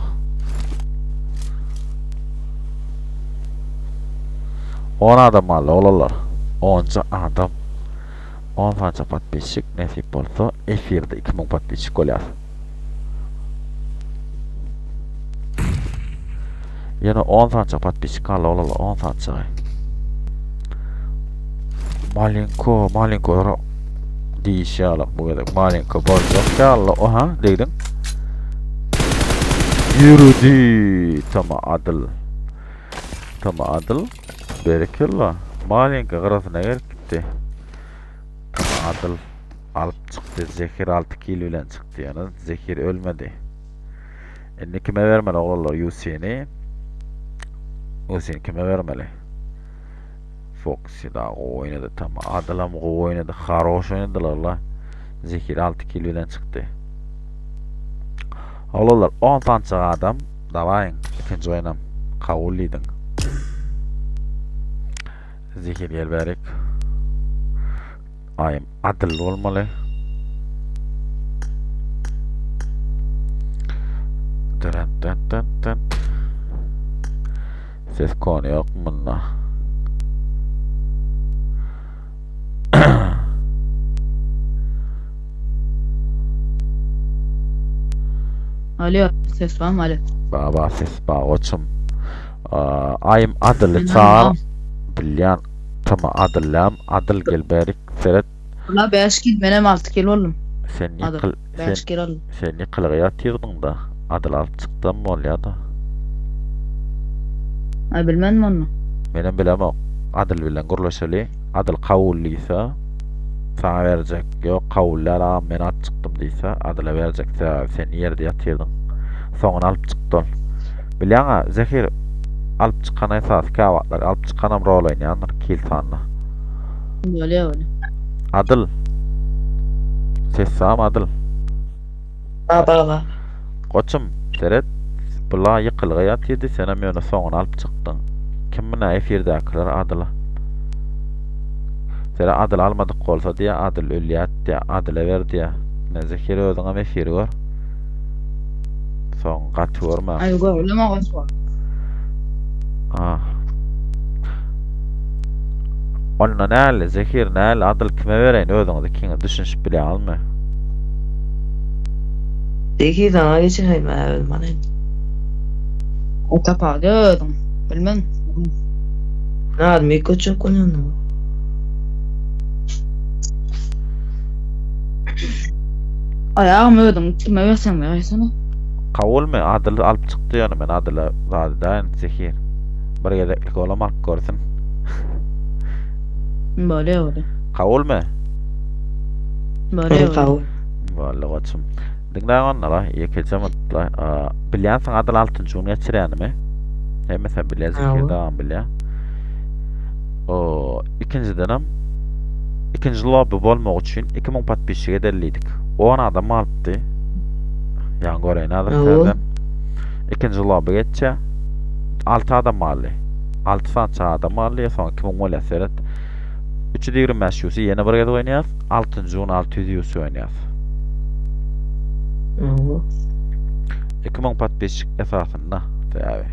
On adam galdy oglanlar. Onca adam. 10 sança podpisçik nesip bolsa efirde 2000 podpisçik bolýar. Ýene 10 sança podpisçik galdy oglanlar 10 sançagy. Malinko, malinko diýiş ýaly bu gezek malinko boljak ýaly. Oha, degdiň. Ýürüdi. Tama adyl. Tama adyl. Berekella. Malinko gyrasyna gelip gitdi. Tama adyl alyp çykdy. Zehir 6 kil bilen çykdy. Ýöne Zehir ölmedi. Indi kime bermeli oglanlar UC-ni? UC-ni kime bermeli? Foxy da gowy oýnady tam. Adylam gowy oýnady. Haroş oýnadylar la. Zehir 6 kil bilen çykdy. Oglanlar 10 sançak adam. Dawaýyň ikinji oýnam kabul diýdiň. Zehir gel bärik. Aýym adyl bolmaly. Dırın dın dın. Ses konu yok bunda. Alo ses var mı alo? Baba ses ba goçum. Aýym Adyly Men çagyr. almam. Bilýän tama Adyllam Adyl gel bärik seret. Ula 5 kill menem 6 kill oldum. Sen Adyl ýykyl sen 5 kill oldum. sen ýykylyga ýatyrdyň-da. Adyl alyp çykdam bolýa-da. Ay bilmem onu. Menem bilemok. Adyl bilen gürleşeli. Adyl kabul diýse saňa berjek. Ýok kabul däl agam men alyp çykdym diýse Adyla berjek. Sebäbi sen ýerde ýatyrdyň. Soňuny alyp çykdy ol. Bilýäň-ä Zehir alyp çykan esasy käwagtlar alyp çykanam rol oýnaýandyr kill sanda. Bolýa bolýa. Adyl. Ses barmy Adyl? Ba ba ba. Goçum, seret, bula ýykylgy ýatyrdy, senem ýöne soňuny alyp çykdyň. Kim muna efirdäkiler Adyla. Seret Adyl almadyk bolsa diýä, Adyl ölýät diýä, Adyla ber diýä. Ine Zehir özüňem efiri gör. Soň gaty görme. Ay gördüm o goşgy. Ah. Onda näli, Zehir näli, Adyl kime bereýin özüňiz ikiňiz düşünişip bilýäňizmi? Zehir sana geçireyim ben özüm alayım. O tapady özüň. Bilmem. Ne adım ilk kaçak konuyor Ayağım özüň kime berseň beräýsene. Kabulmy? Adyl alyp çykdy ýöne men Adyla zat edäýin Zehir. Bir gezeklik olam alyp görsün. Bolýa bolýa. Kabulmy? Bolýa bolýa. Kabul. Boldy goçum. Diňläň onda la, ýekeje mutla. Bilýänsiň Adyl altynjy gün geçirýänimi? Hemmesi bilýär, Zehir Hawa. dagam bilýär. O, ikinjidenem ikinji lobby bolmak üçin 2000 podpisçik edeli diýdik. 10 adam galypdy. Ýaňy göreýin häzir Hawa. täzeden. Ikinji lobby geçýär. 6 adam galdy. 6 sança adam galdy, soň 2000 bolýar seret. 325 UC ýene bir gezek oýnaýas. 6-njy gün 600 UC oýnaýas. Hawa. 2000 podpisçik esasynda sebäbi.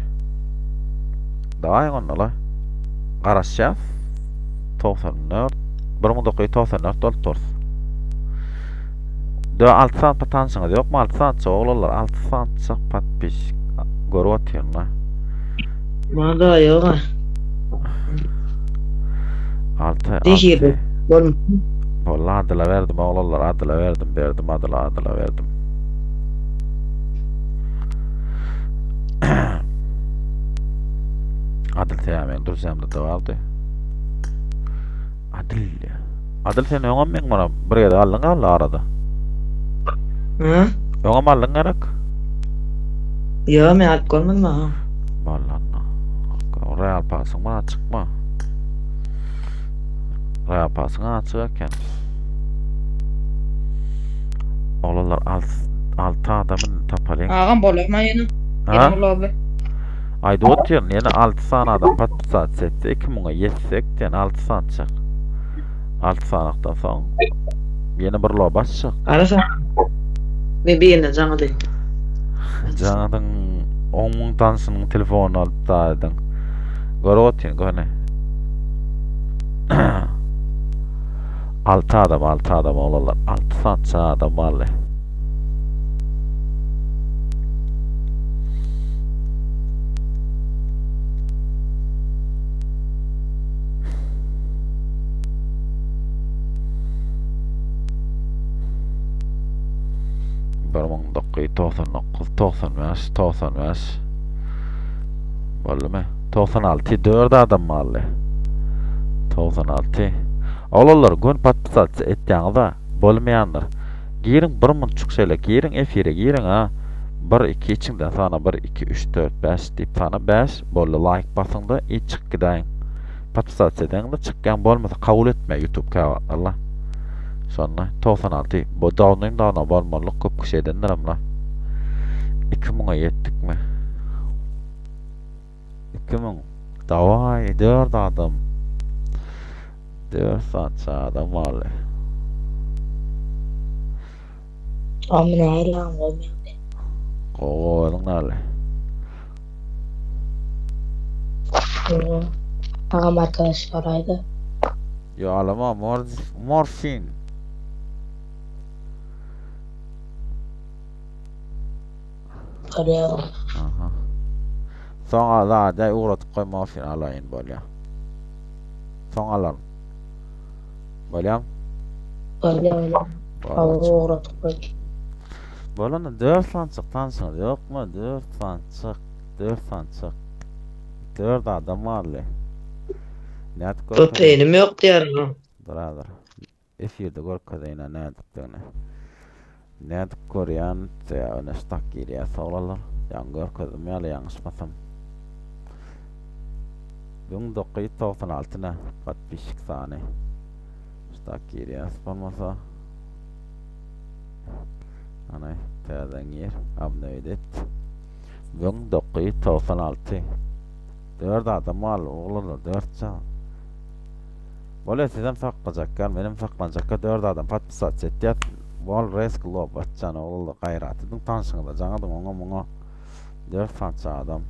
Dawaý onda la. Garaşýas. 94 1994 bolup durus. Dö 6 sany tanşyňyz ýokmy? 6 sança oglanlar, 6 sança podpisçik görüp otyryn la. Bana da yok ha. 6 Zehir. 6 Bolm. Walla Adyla berdim oglanlar, Adyla berdim, berdim Adyla, Adyla berdim. Adyl sen meň durjamda da bardy. Adyl. Adyl sen öňem meň bana bir gezek aldyň galdy arada. Ha? Öňem aldyň gerek. Yo men alıp görmedim ha. Vallahi. Real pasyň bana çykma. Real pasyň açyk eken. Oglanlar 6 adamyny tapalyň. Agam bolýa ýene. Ha? Ýene bir lobby. Aýdyp otyryn, ýene 6 sany adam podpisat etse, 2000-e ýetsek diýen 6 sançak. 6 sanakdan soň ýene bir lob açjak. Arasa. Men birine jaň edeyim. Jaňyň 10 müň tanşynyň telefonyny alyp da edin. Görüp otyryn, göni. 6 adam, 6 adam oglanlar. 6 sança adam barly. 1999, 95, 95. Boldumy? 96, 4 adam barly. 96. Oglanlar gün podpisat etýäňiz-a, bolmaýandyr. Giriň bir munçuk şeýle giriň efire giriň ha. 1 2 içiňden sana 1 2 3 4 5 diýip sana 5 boldy like basyň-da i çyk gidäýiň. Podpisat edeňde çykýan bolmasa kabul etme YouTube käwagtlar. Sonra 96 bu dawnym dawna bolmalyk köp kişi edendir la. 2000'a ýetdikmi? 2000. Daway 4 adam. 4 sança adam barly. Amına hayran olmuyor. Gowy owazyň naly. Agam arkadaş soraýda. Ýo alama mor morfin. Bolýar. Aha. Soň zada ugratyp goý morfin alaýyn bolýar. Soň alaryn. Bolýar. Bolýar bolýar. Hawa ugratyp goý. Bolanda 4 sançyk tanşyňyz ýokmy? 4 sançyk, 4 sançyk. 4 adam barly. Nädip görkezeyim? Proteýinim ýok diýýär. Brother. Efirde görkezeýin nädipdigini. Nädip görýän, ýa ştak girýär soglalar. Ýaňy görkezdim ýaly ýalňyşmasam. 1996 ne podpisçik sany. Ştak girýär bolmasa. Ana täzeden gir, obnovit et. 1996. 4 adam bar, oglanlar 4 çaga. Bolýa sizem saklajakýar, menem saklanjakka 4 adam podpisat etýär. Bol resk lob atjan oglanlar gaýrat ediň tanşyňyza jaň ediň oňa muňa 4 sança adam.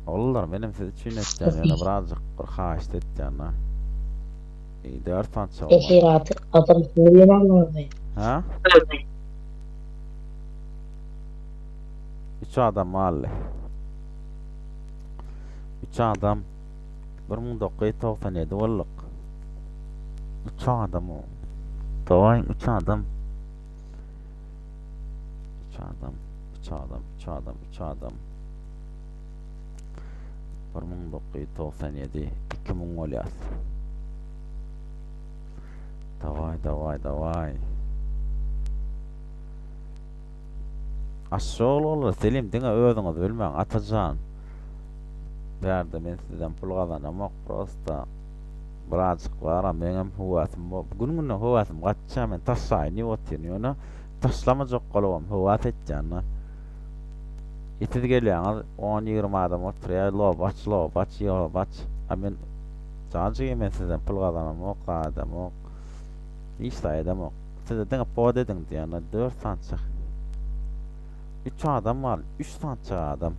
Oglanlar menem siz üçin etýän ýöne birazjyk bir haýyşt etýän da. 4 sança oglan. Efir adam milyon almaly. Ha? 3 adam galdy. 3 adam 1997 bolduk. 3 adam o. Dawaý 3 adam. 3 adam, 3 adam, 3 adam, 3 adam. 1997 2000 bolýar. Dawaý, dawaý, dawaý. Aşşoğul Selim diňe özüňiz bilmäň Atajan. Bärde men sizden pul gazanamok prosta. Birazjyk bara meňem höwäsim gün-günden höwäsim gaçýar men taşlaýyn diýip otyryn ýöne taşlamajak bolubam höwäs etýän-de. E siz gelýäňiz on-ýigrimi adam oturýar lob aç lob aç ýob aç a men jan jigim men sizden pul gazanamok zat edemok hiç zat edemok size diňe pod ediň diýýän dört sançak üç adam bar üç sançak adam.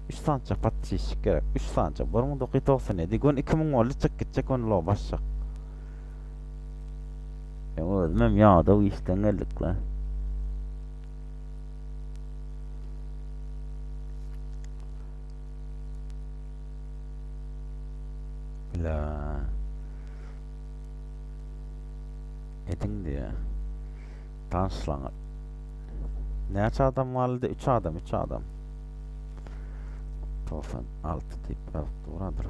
3 sança podpisçik gerek. 3 sança. 1997 gün 2000 boldy çyk gitjek ony lo başjak. Men özüm hem ýadaw işden geldik la. La. Ediň diýä. Tanşlaňa. Näçe adam galdy? 3 adam, 3 adam. 96 diýip ýazyp duradyr.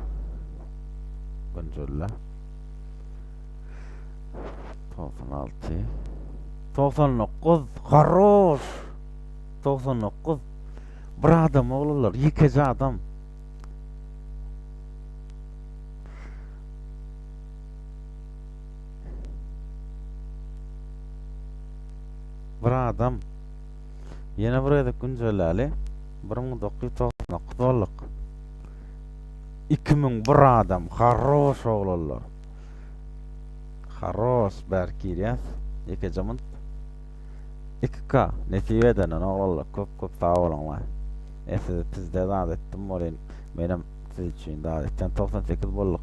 Güncelle. 96 99 Haroş 99 Bir adam oglanlar, ýekeje adam. Bir adam. Ýene bir gezek güncelläli. 1999 bolduk. 2001 adam. Haroş oglanlar. Haroş bärik girýäs. Ýekeje munt. 2K nesip edenden oglanlar köp köp sag boluň. E sizi pizde zat etdim bolyn. Menem siz üçin zat etdim. 98 bolduk.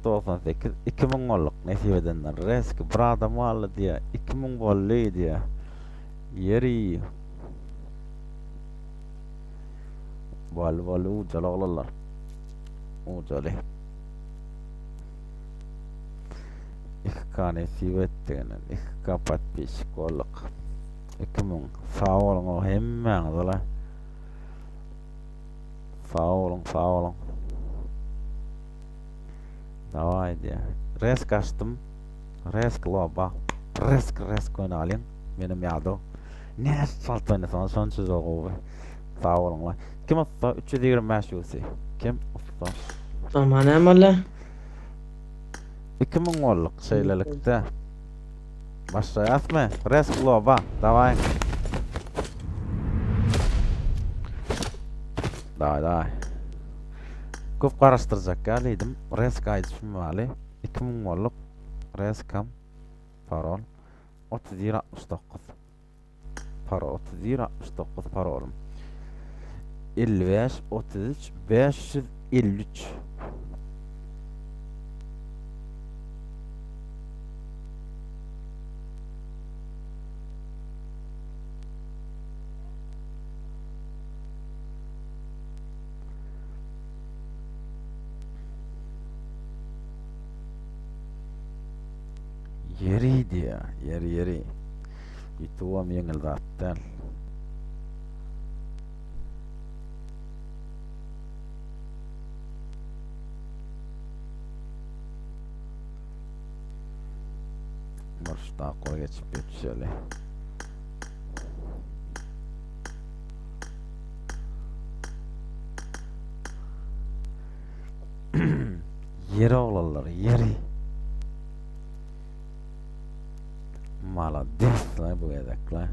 98 2000 bolduk nesip edenden reski bir adam galdy diýä 2000 boldy diýä ýeri boldy boldy ujaly oglanlar ujaly 2K nesip etdi 2K podpisçik bolduk 2000 sag boluň hemmäňiz ola Sag boluň, sag boluň. Daway diýä. Resk açdym. Resk loba. Resk resk oýnalyň. Menem ýadaw. Näçe çalt oýnasaňyz şonça gowy. Sag boluň la. Kim ussa 325 UC. Kim ussa? Aman näme boldy? 2000 bolduk şeýlelikde. Başlaýasmy? Resk loba. Daway. Daý daý. Köp garaşdyrjak ýalyydym. Resk aýdyşym ýaly 2000 bolduk. Reskam parol 31 69. Parol 31 69 parolum. 55 33 553. Ýeri diýýär, ýeri ýeri. Ýutubam ýeňil zat däl. Bir şu dakwa geçip ýetişeli. Ýeri oglanlar, ýeri. Malades la bu gezek la.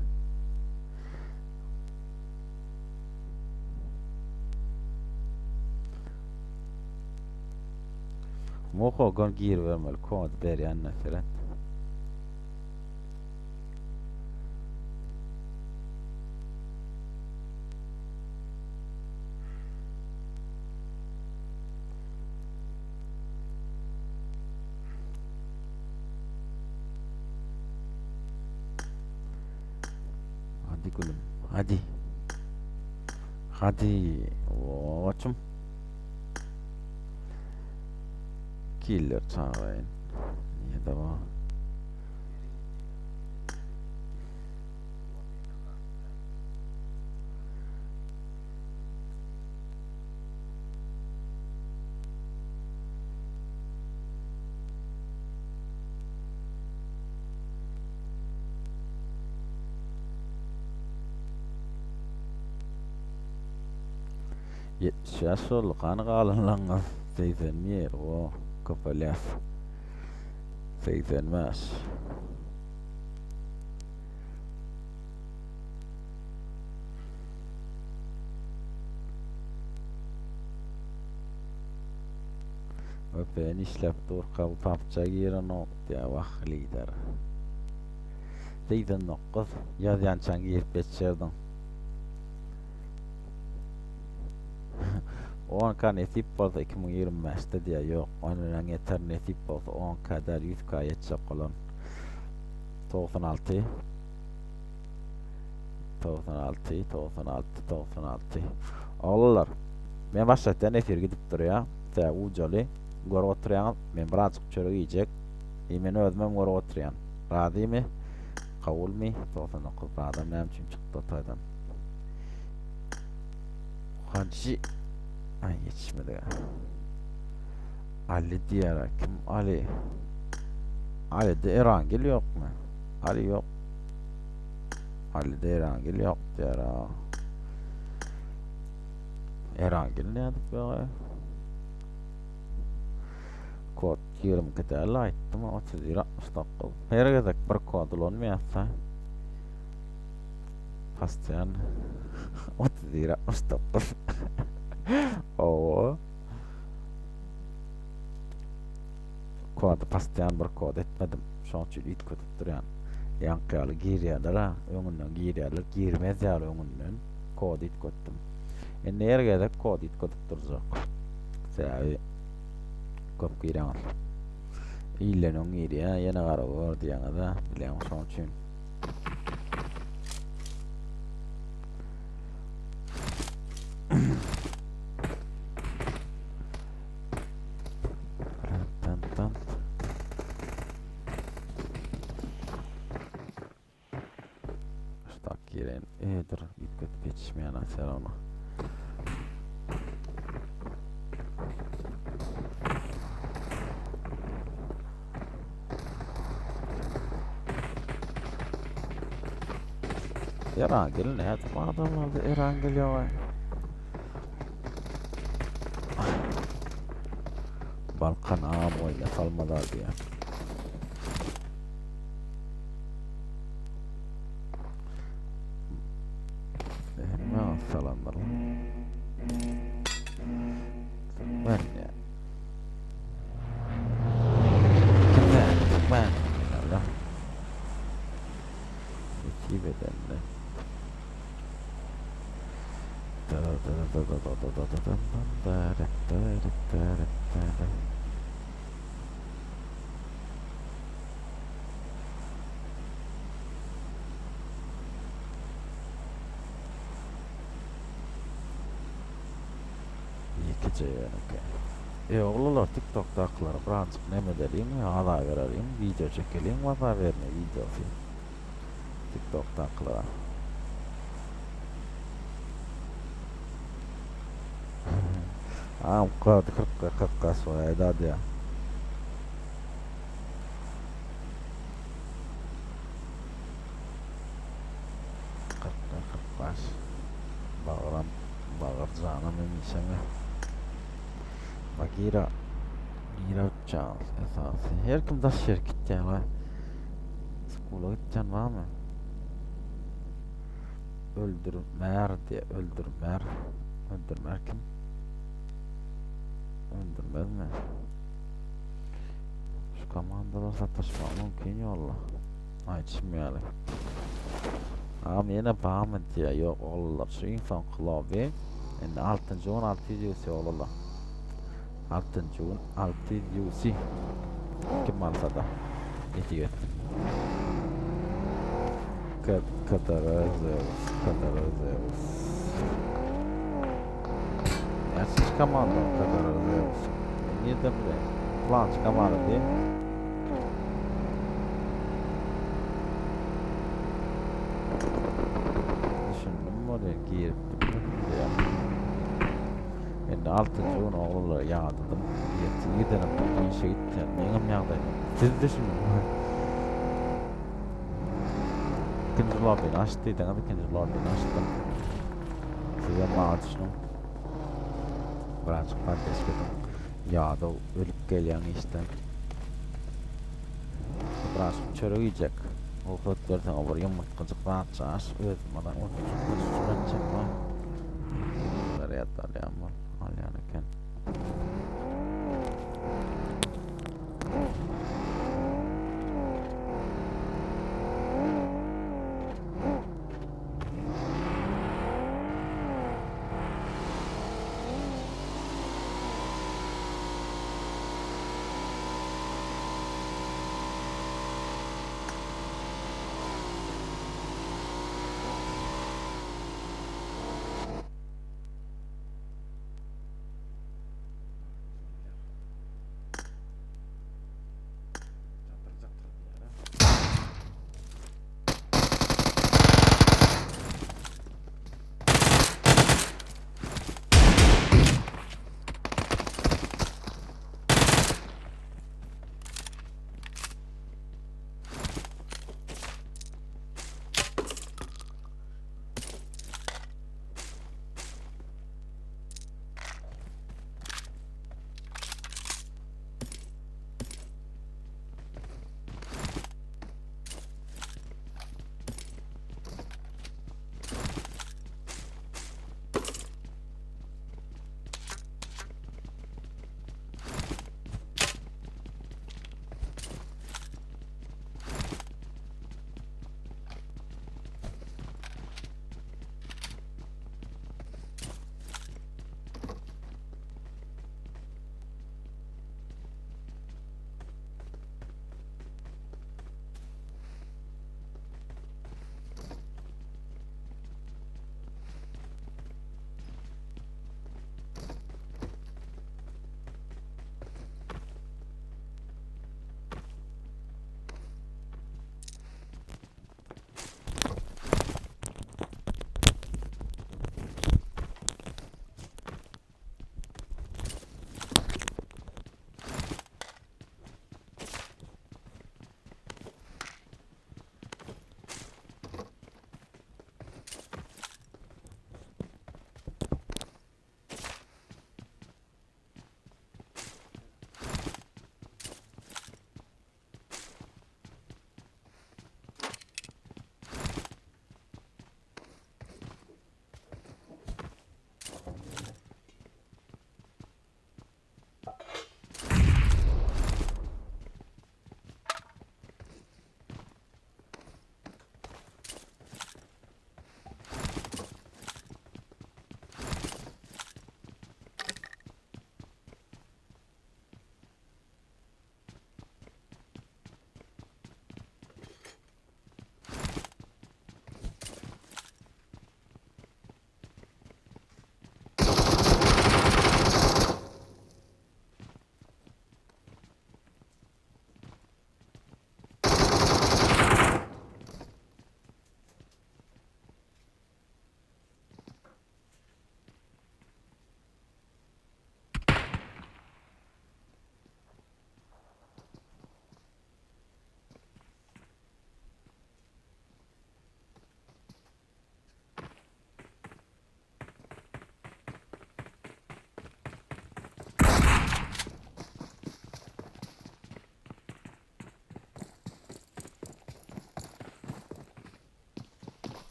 Moho gon giribermeli kod berýänine seret. Hadi gülüm, hadi. Hadi. Oçum. Killer çağırayın. Niye de var? 75 boldy gany galanlaňyz 81 o köpelýär 85 VPN işläp durka bu PUBG-a girenok diýýär wah lider. 89 ýazýançaň girip geçerdiň. 10K nesip bolsa 2025-de diýýär. Ýok, ondan ýeter nesip bolsa 10K däl 100K ýetjek bolan. 96 96 96 96 Oglanlar, men başlatýan efir gidip durýar. Tä ujaly görüp oturýaňyz. Men birazjyk çörek iýjek. I men özümem görüp oturýan. Razymy? Kabulmy? 99 bir adam näme üçin çykdy o taýdan? Hajy Ay ýetişmedi. Ali diýär. Kim Ali? Ali'de Erangil ýokmy? Ali ýok. Ali'de Erangil ýok diýär. Erangil nädip ýok? Kod 22 däl aýtdym 31 69. Her gezek bir kod ulanmaýarsa. Pastian 31 69. Oo. Kody pastian bir kod etmedim. Şoň üçin üýtgedip durýan. Ýaňky ýaly girýärler-ä, öňünden girýärler, girmez ýaly öňünden kody üýtgetdim. Indi her gezek kody üýtgedip durjak. Sebäbi köp girýäňiz. Ilden öň girýär, ýene gara gör diýýäňiz-ä, bilýän şoň üçin. Ştak giren. E, dur, üýtgetip ýetişmeýän aser ona. Erangel nädip adamlarda Erangel ýok? Balkan agam oýna salmalar diýýär. Hemme salanlar. Türkmen ya. Kimde? Türkmen. Allah. Nesip edenle. Ýekeje ýönekeý. E oglanlar tiktokdakylara birazjyk neme edeliň aza bereliň wideo çekeliň waza berme wideosy tiktokdakylara. Am kady 40 40 soýaýda diýä. Kyrkda 45. Bagyram, bagyr janam hemişemi. Bagira, gira uçýan esasy. Her kim daş ýere gitýär la. Skula gitýän barmy? Öldürmär diýe, öldürmär. Öldürmär kim? Öldürmezmi? Şu komandalar sataşmak mümkin ýolla. Aýdyşym ýaly. Agam ýene barmy diýýär. Ýok oglanlar şu iň soňky lobby. Indi altynjy gün 600 UC oglanlar. Altynjy gün 600 UC. Kim alsa-da. Nesip etsin. Kadara Zeus, Kadara Zeus. Näçinji komanda Kadara Zeus? Men nirden bileýin? Plançy komanda diýip. Düşündim bolýar, girip diýýär. Indi altynjy gün oglanlar ýadadym. Ertir giderim, işe gitýän. Meňem ýagdaýym. Siz düşüniň. Ikinji lobbyny aç diýdiňiz, ikinji lobbyny açdym. Size maňa düşüniň. Birazjyk poddeşka ediň. Ýadaw ölüp gelýän işden. Birazjyk çörek iýjek. Rugsat berseň bir ýumurtgajyk zatça aç. Özüm bana ýumurtgajyk etjek bar. Zarýad alýan bol. Alýan eken.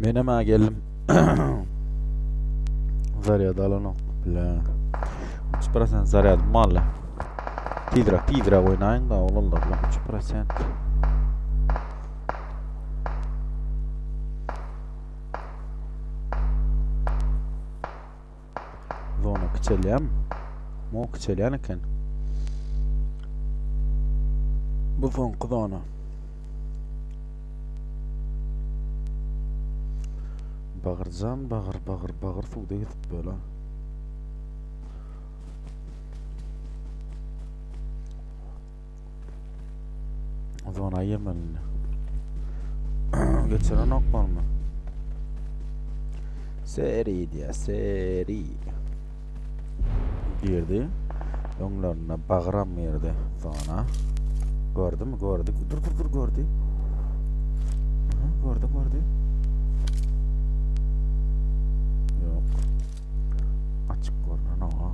Menem-ä geldim. Zarýad alanok. Bile. 3% zarýadym barly. Tizräk, tizräk oýnaýyň da oglanlar bilen 3%. Zona kiçelýärmi? Mo kiçelýän eken. Bu soňky zona. Bagyrjan bagyr bagyr bagyr suwda ýüzüp böle. Zona girmeli. Geçiren ok barmy? Seri diýä, seri. Girdi. Öňlerinde bagyram girdi zona. Gördümi? Gördü. Dur dur dur gördü. Aha, gördü gördü. Yok. Açık görünen o.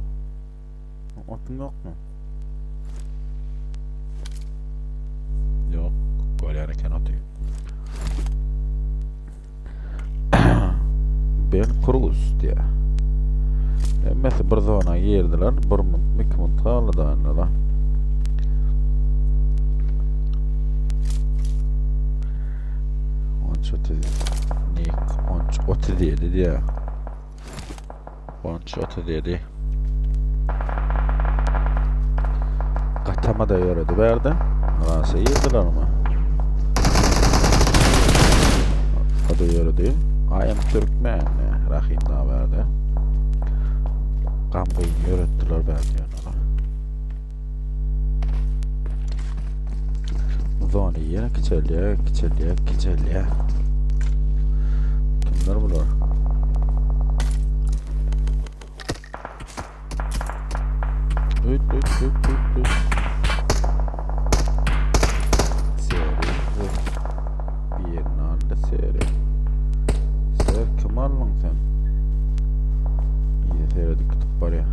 Otuň ýokmy? Ýok, görýän eken oty. Ben Cruz diýä. Hemmesi bir zona girdiler. Bir munt, iki munt galdy da indi la. On 30, Nick 13 37 diýä. 13 37. Gatama da ýöredi bärde. Rasa girdiler mi? O da ýöredi. I am Türkmen. Rahim da bärde. Gamgyn ýöretdiler bärde ýöne. Zony ýene kiçelýär, kiçelýär, kiçelýär. Kimler bular? Üt, üt, üt, üt, üt. Seri. Bir yerini aldı seri. Ser kim aldın sen? İyi seri tutup barýar.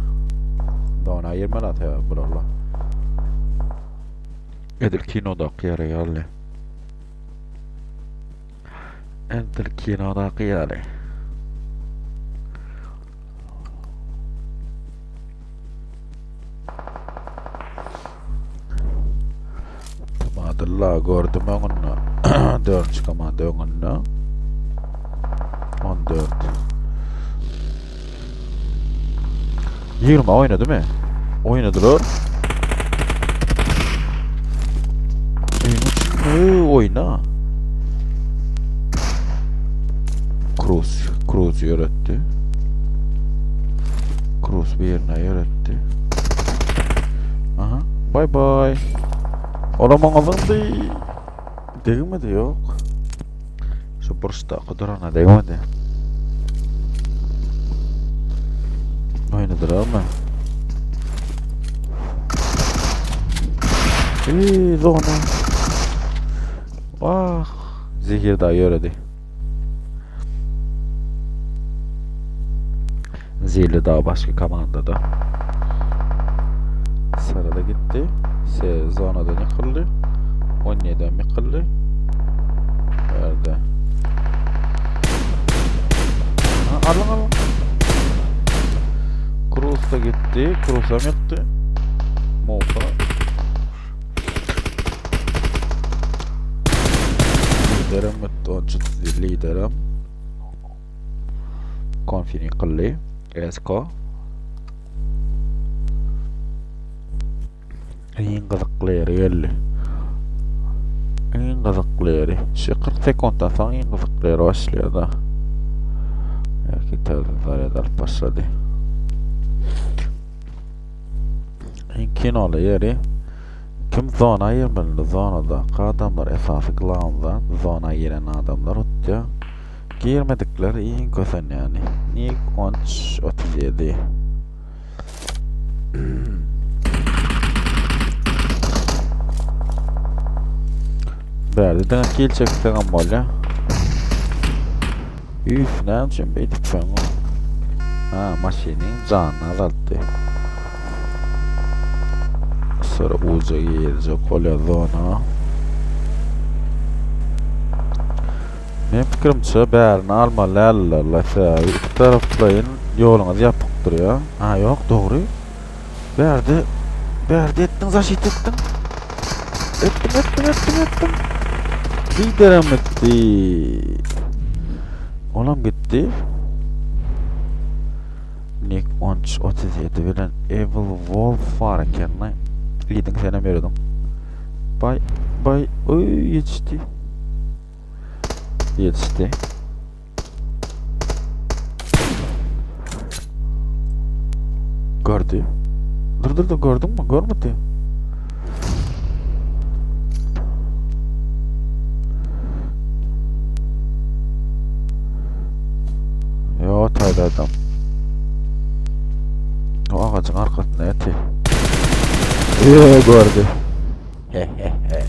Dona girmeli ata bularla. Edil kinodaky ýaly ýaly. Edil kinodaky ýaly. Tamadilla gördüm öňünde. Dördünji komanda öňünde. 14. 20 oýnady mı? Oýnadylar. Oýna. Cruz, Cruz ýöretdi. Cruz bir ýerine ýöretdi. Aha, bye bye. Ola maňa zyňdy. Degmedi ýok. Şu burçdaky durana degmedi. Oýnadylarmy? Eee, zona. Vah, zehir daha ýöredi. Zili daha başga komandada. Sarada gitti. S zonadan ýykyldy. 17-den ýykyldy. Nerede? Ha, alın alın. Cruz da gitti. Cruz'a mı ýykdy? Mofa. Liderim gitdi. Liderim. Konfini kyldy. Esko. Iň gyzykly ýeri geldi. Iň gyzykly ýeri. Şu 40 sekuntdan soň iň gyzykly ýeri başlaýar da. Erkek täze zarýad alyp başlady. Iň kinoly ýeri kim zona girmeli zonadaky adamlar esasy glavny zona giren adamlar utýar. Girmedikler iň kösenýäni. Nik 13 37. Bärde diňe kill çekseňem bolýar. Üf, näme üçin beýdipsiň? Ha, maşynyň janyny azaltdy. Sonra uca girjek bolýar zona. Meň pikirimçe bärini almaly däldiler-le, sebäbi iki taraplaýyn ýoluňyz ýapyk durýar. A ýok, dogry. Bärde, bärde etdiň, zaşit etdiň. Etdiň, etdiň, etdiň, etdiň. Liderem gitdi. Olam gitdi. Nick 1337 bilen Evil Wolf bar eken. Iýdiň senem ýörediň. Bay, bay, oý ýetişdi. Ýetişdi. Gördü. Dur dur dur gördün mü? Görmedi. Yo taýda adam. O agajyň arkasynda ýatyr. Eee gördü. He he he.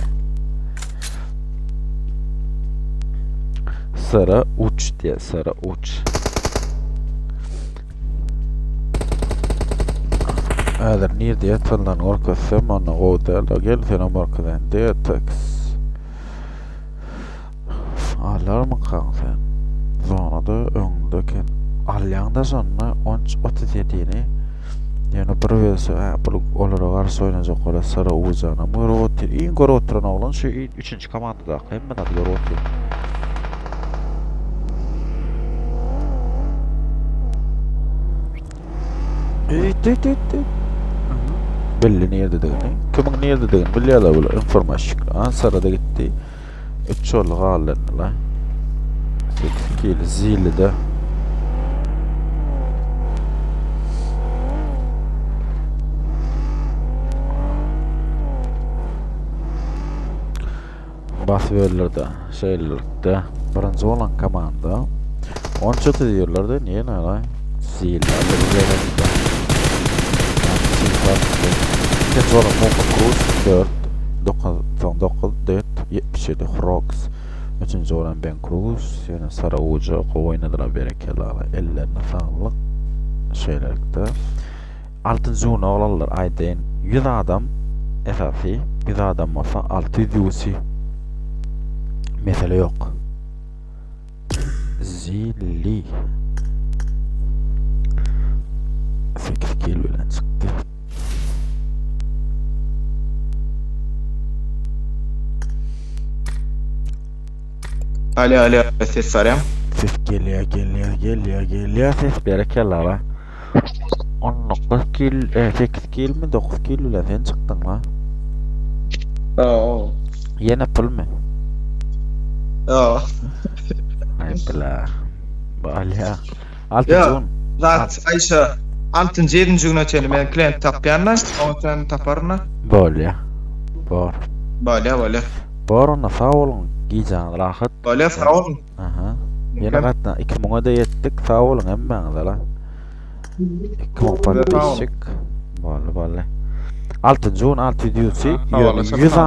Sıra uç diye sıra uç. Häzir nirde ýatanlaryny görkezsem onda gowy däl. Gel senem görkezeýin. Detex. Alarmykaň sen? Zonada öňde eken. Alýaň-da şonda 13.37-ni. Ýöne bir welse, hä, bul olara garşy oýnajak bolar. Sara Ujanam görüp otyr. Iň görüp oturan oglan şu üçünji komandadaky hemme zady görüp otyr. Eýt, eýt, eýt, eýt. Belli nirededigini. Kimiň nirededigini bilýärler bular. Informaşik. Ansara-da gitdi. Üç ýolly galdy indi la. 8 kil zilide. Basyp öldürdi. Şeýlelikde birinji bolan komanda 13 diýýärler-de, niýe näme? Zilli Ikinji bolan Moka Cruz 4 9 soň 9 4 77 Frogs. Üçünji bolan Ben Cruz ýene Sara Uja gowy oýnadylar berekella ellerine saglyk. Şeýlelikde altynjy gün oglanlar aýdaýyn 100 adam esasy 100 adam bolsa 600 UC mesele ýok. Zilli. 8 kill bilen çykdy. Alo alo ses barýam. Ses gelýär, gelýär, gelýär, gelýär. Ses berekella la. 19 kill, e, 8 kill mi 9 kill bilen sen çykdyň la. Oo. Ýene pulmy? Oo. Aý bila. Balýa. Altynjy Ýa, gün. zat Aýşe altynjy ýedinji güne çenli men klient tapýan da, oňa çenli taparyn da. Bolýa. Bor. Bolýa, bolýa. Bor onda sag boluň. Gijäňiz rahat. Bolýa, sag boluň. Aha. Ýene gatna 2000-e-de ýetdik. Sag boluň hemmäňize la. 2000 podpisçik. Boldy, boldy. Altynjy gün 600 ýüzi, Sag ýöne olasyn, 100 sag.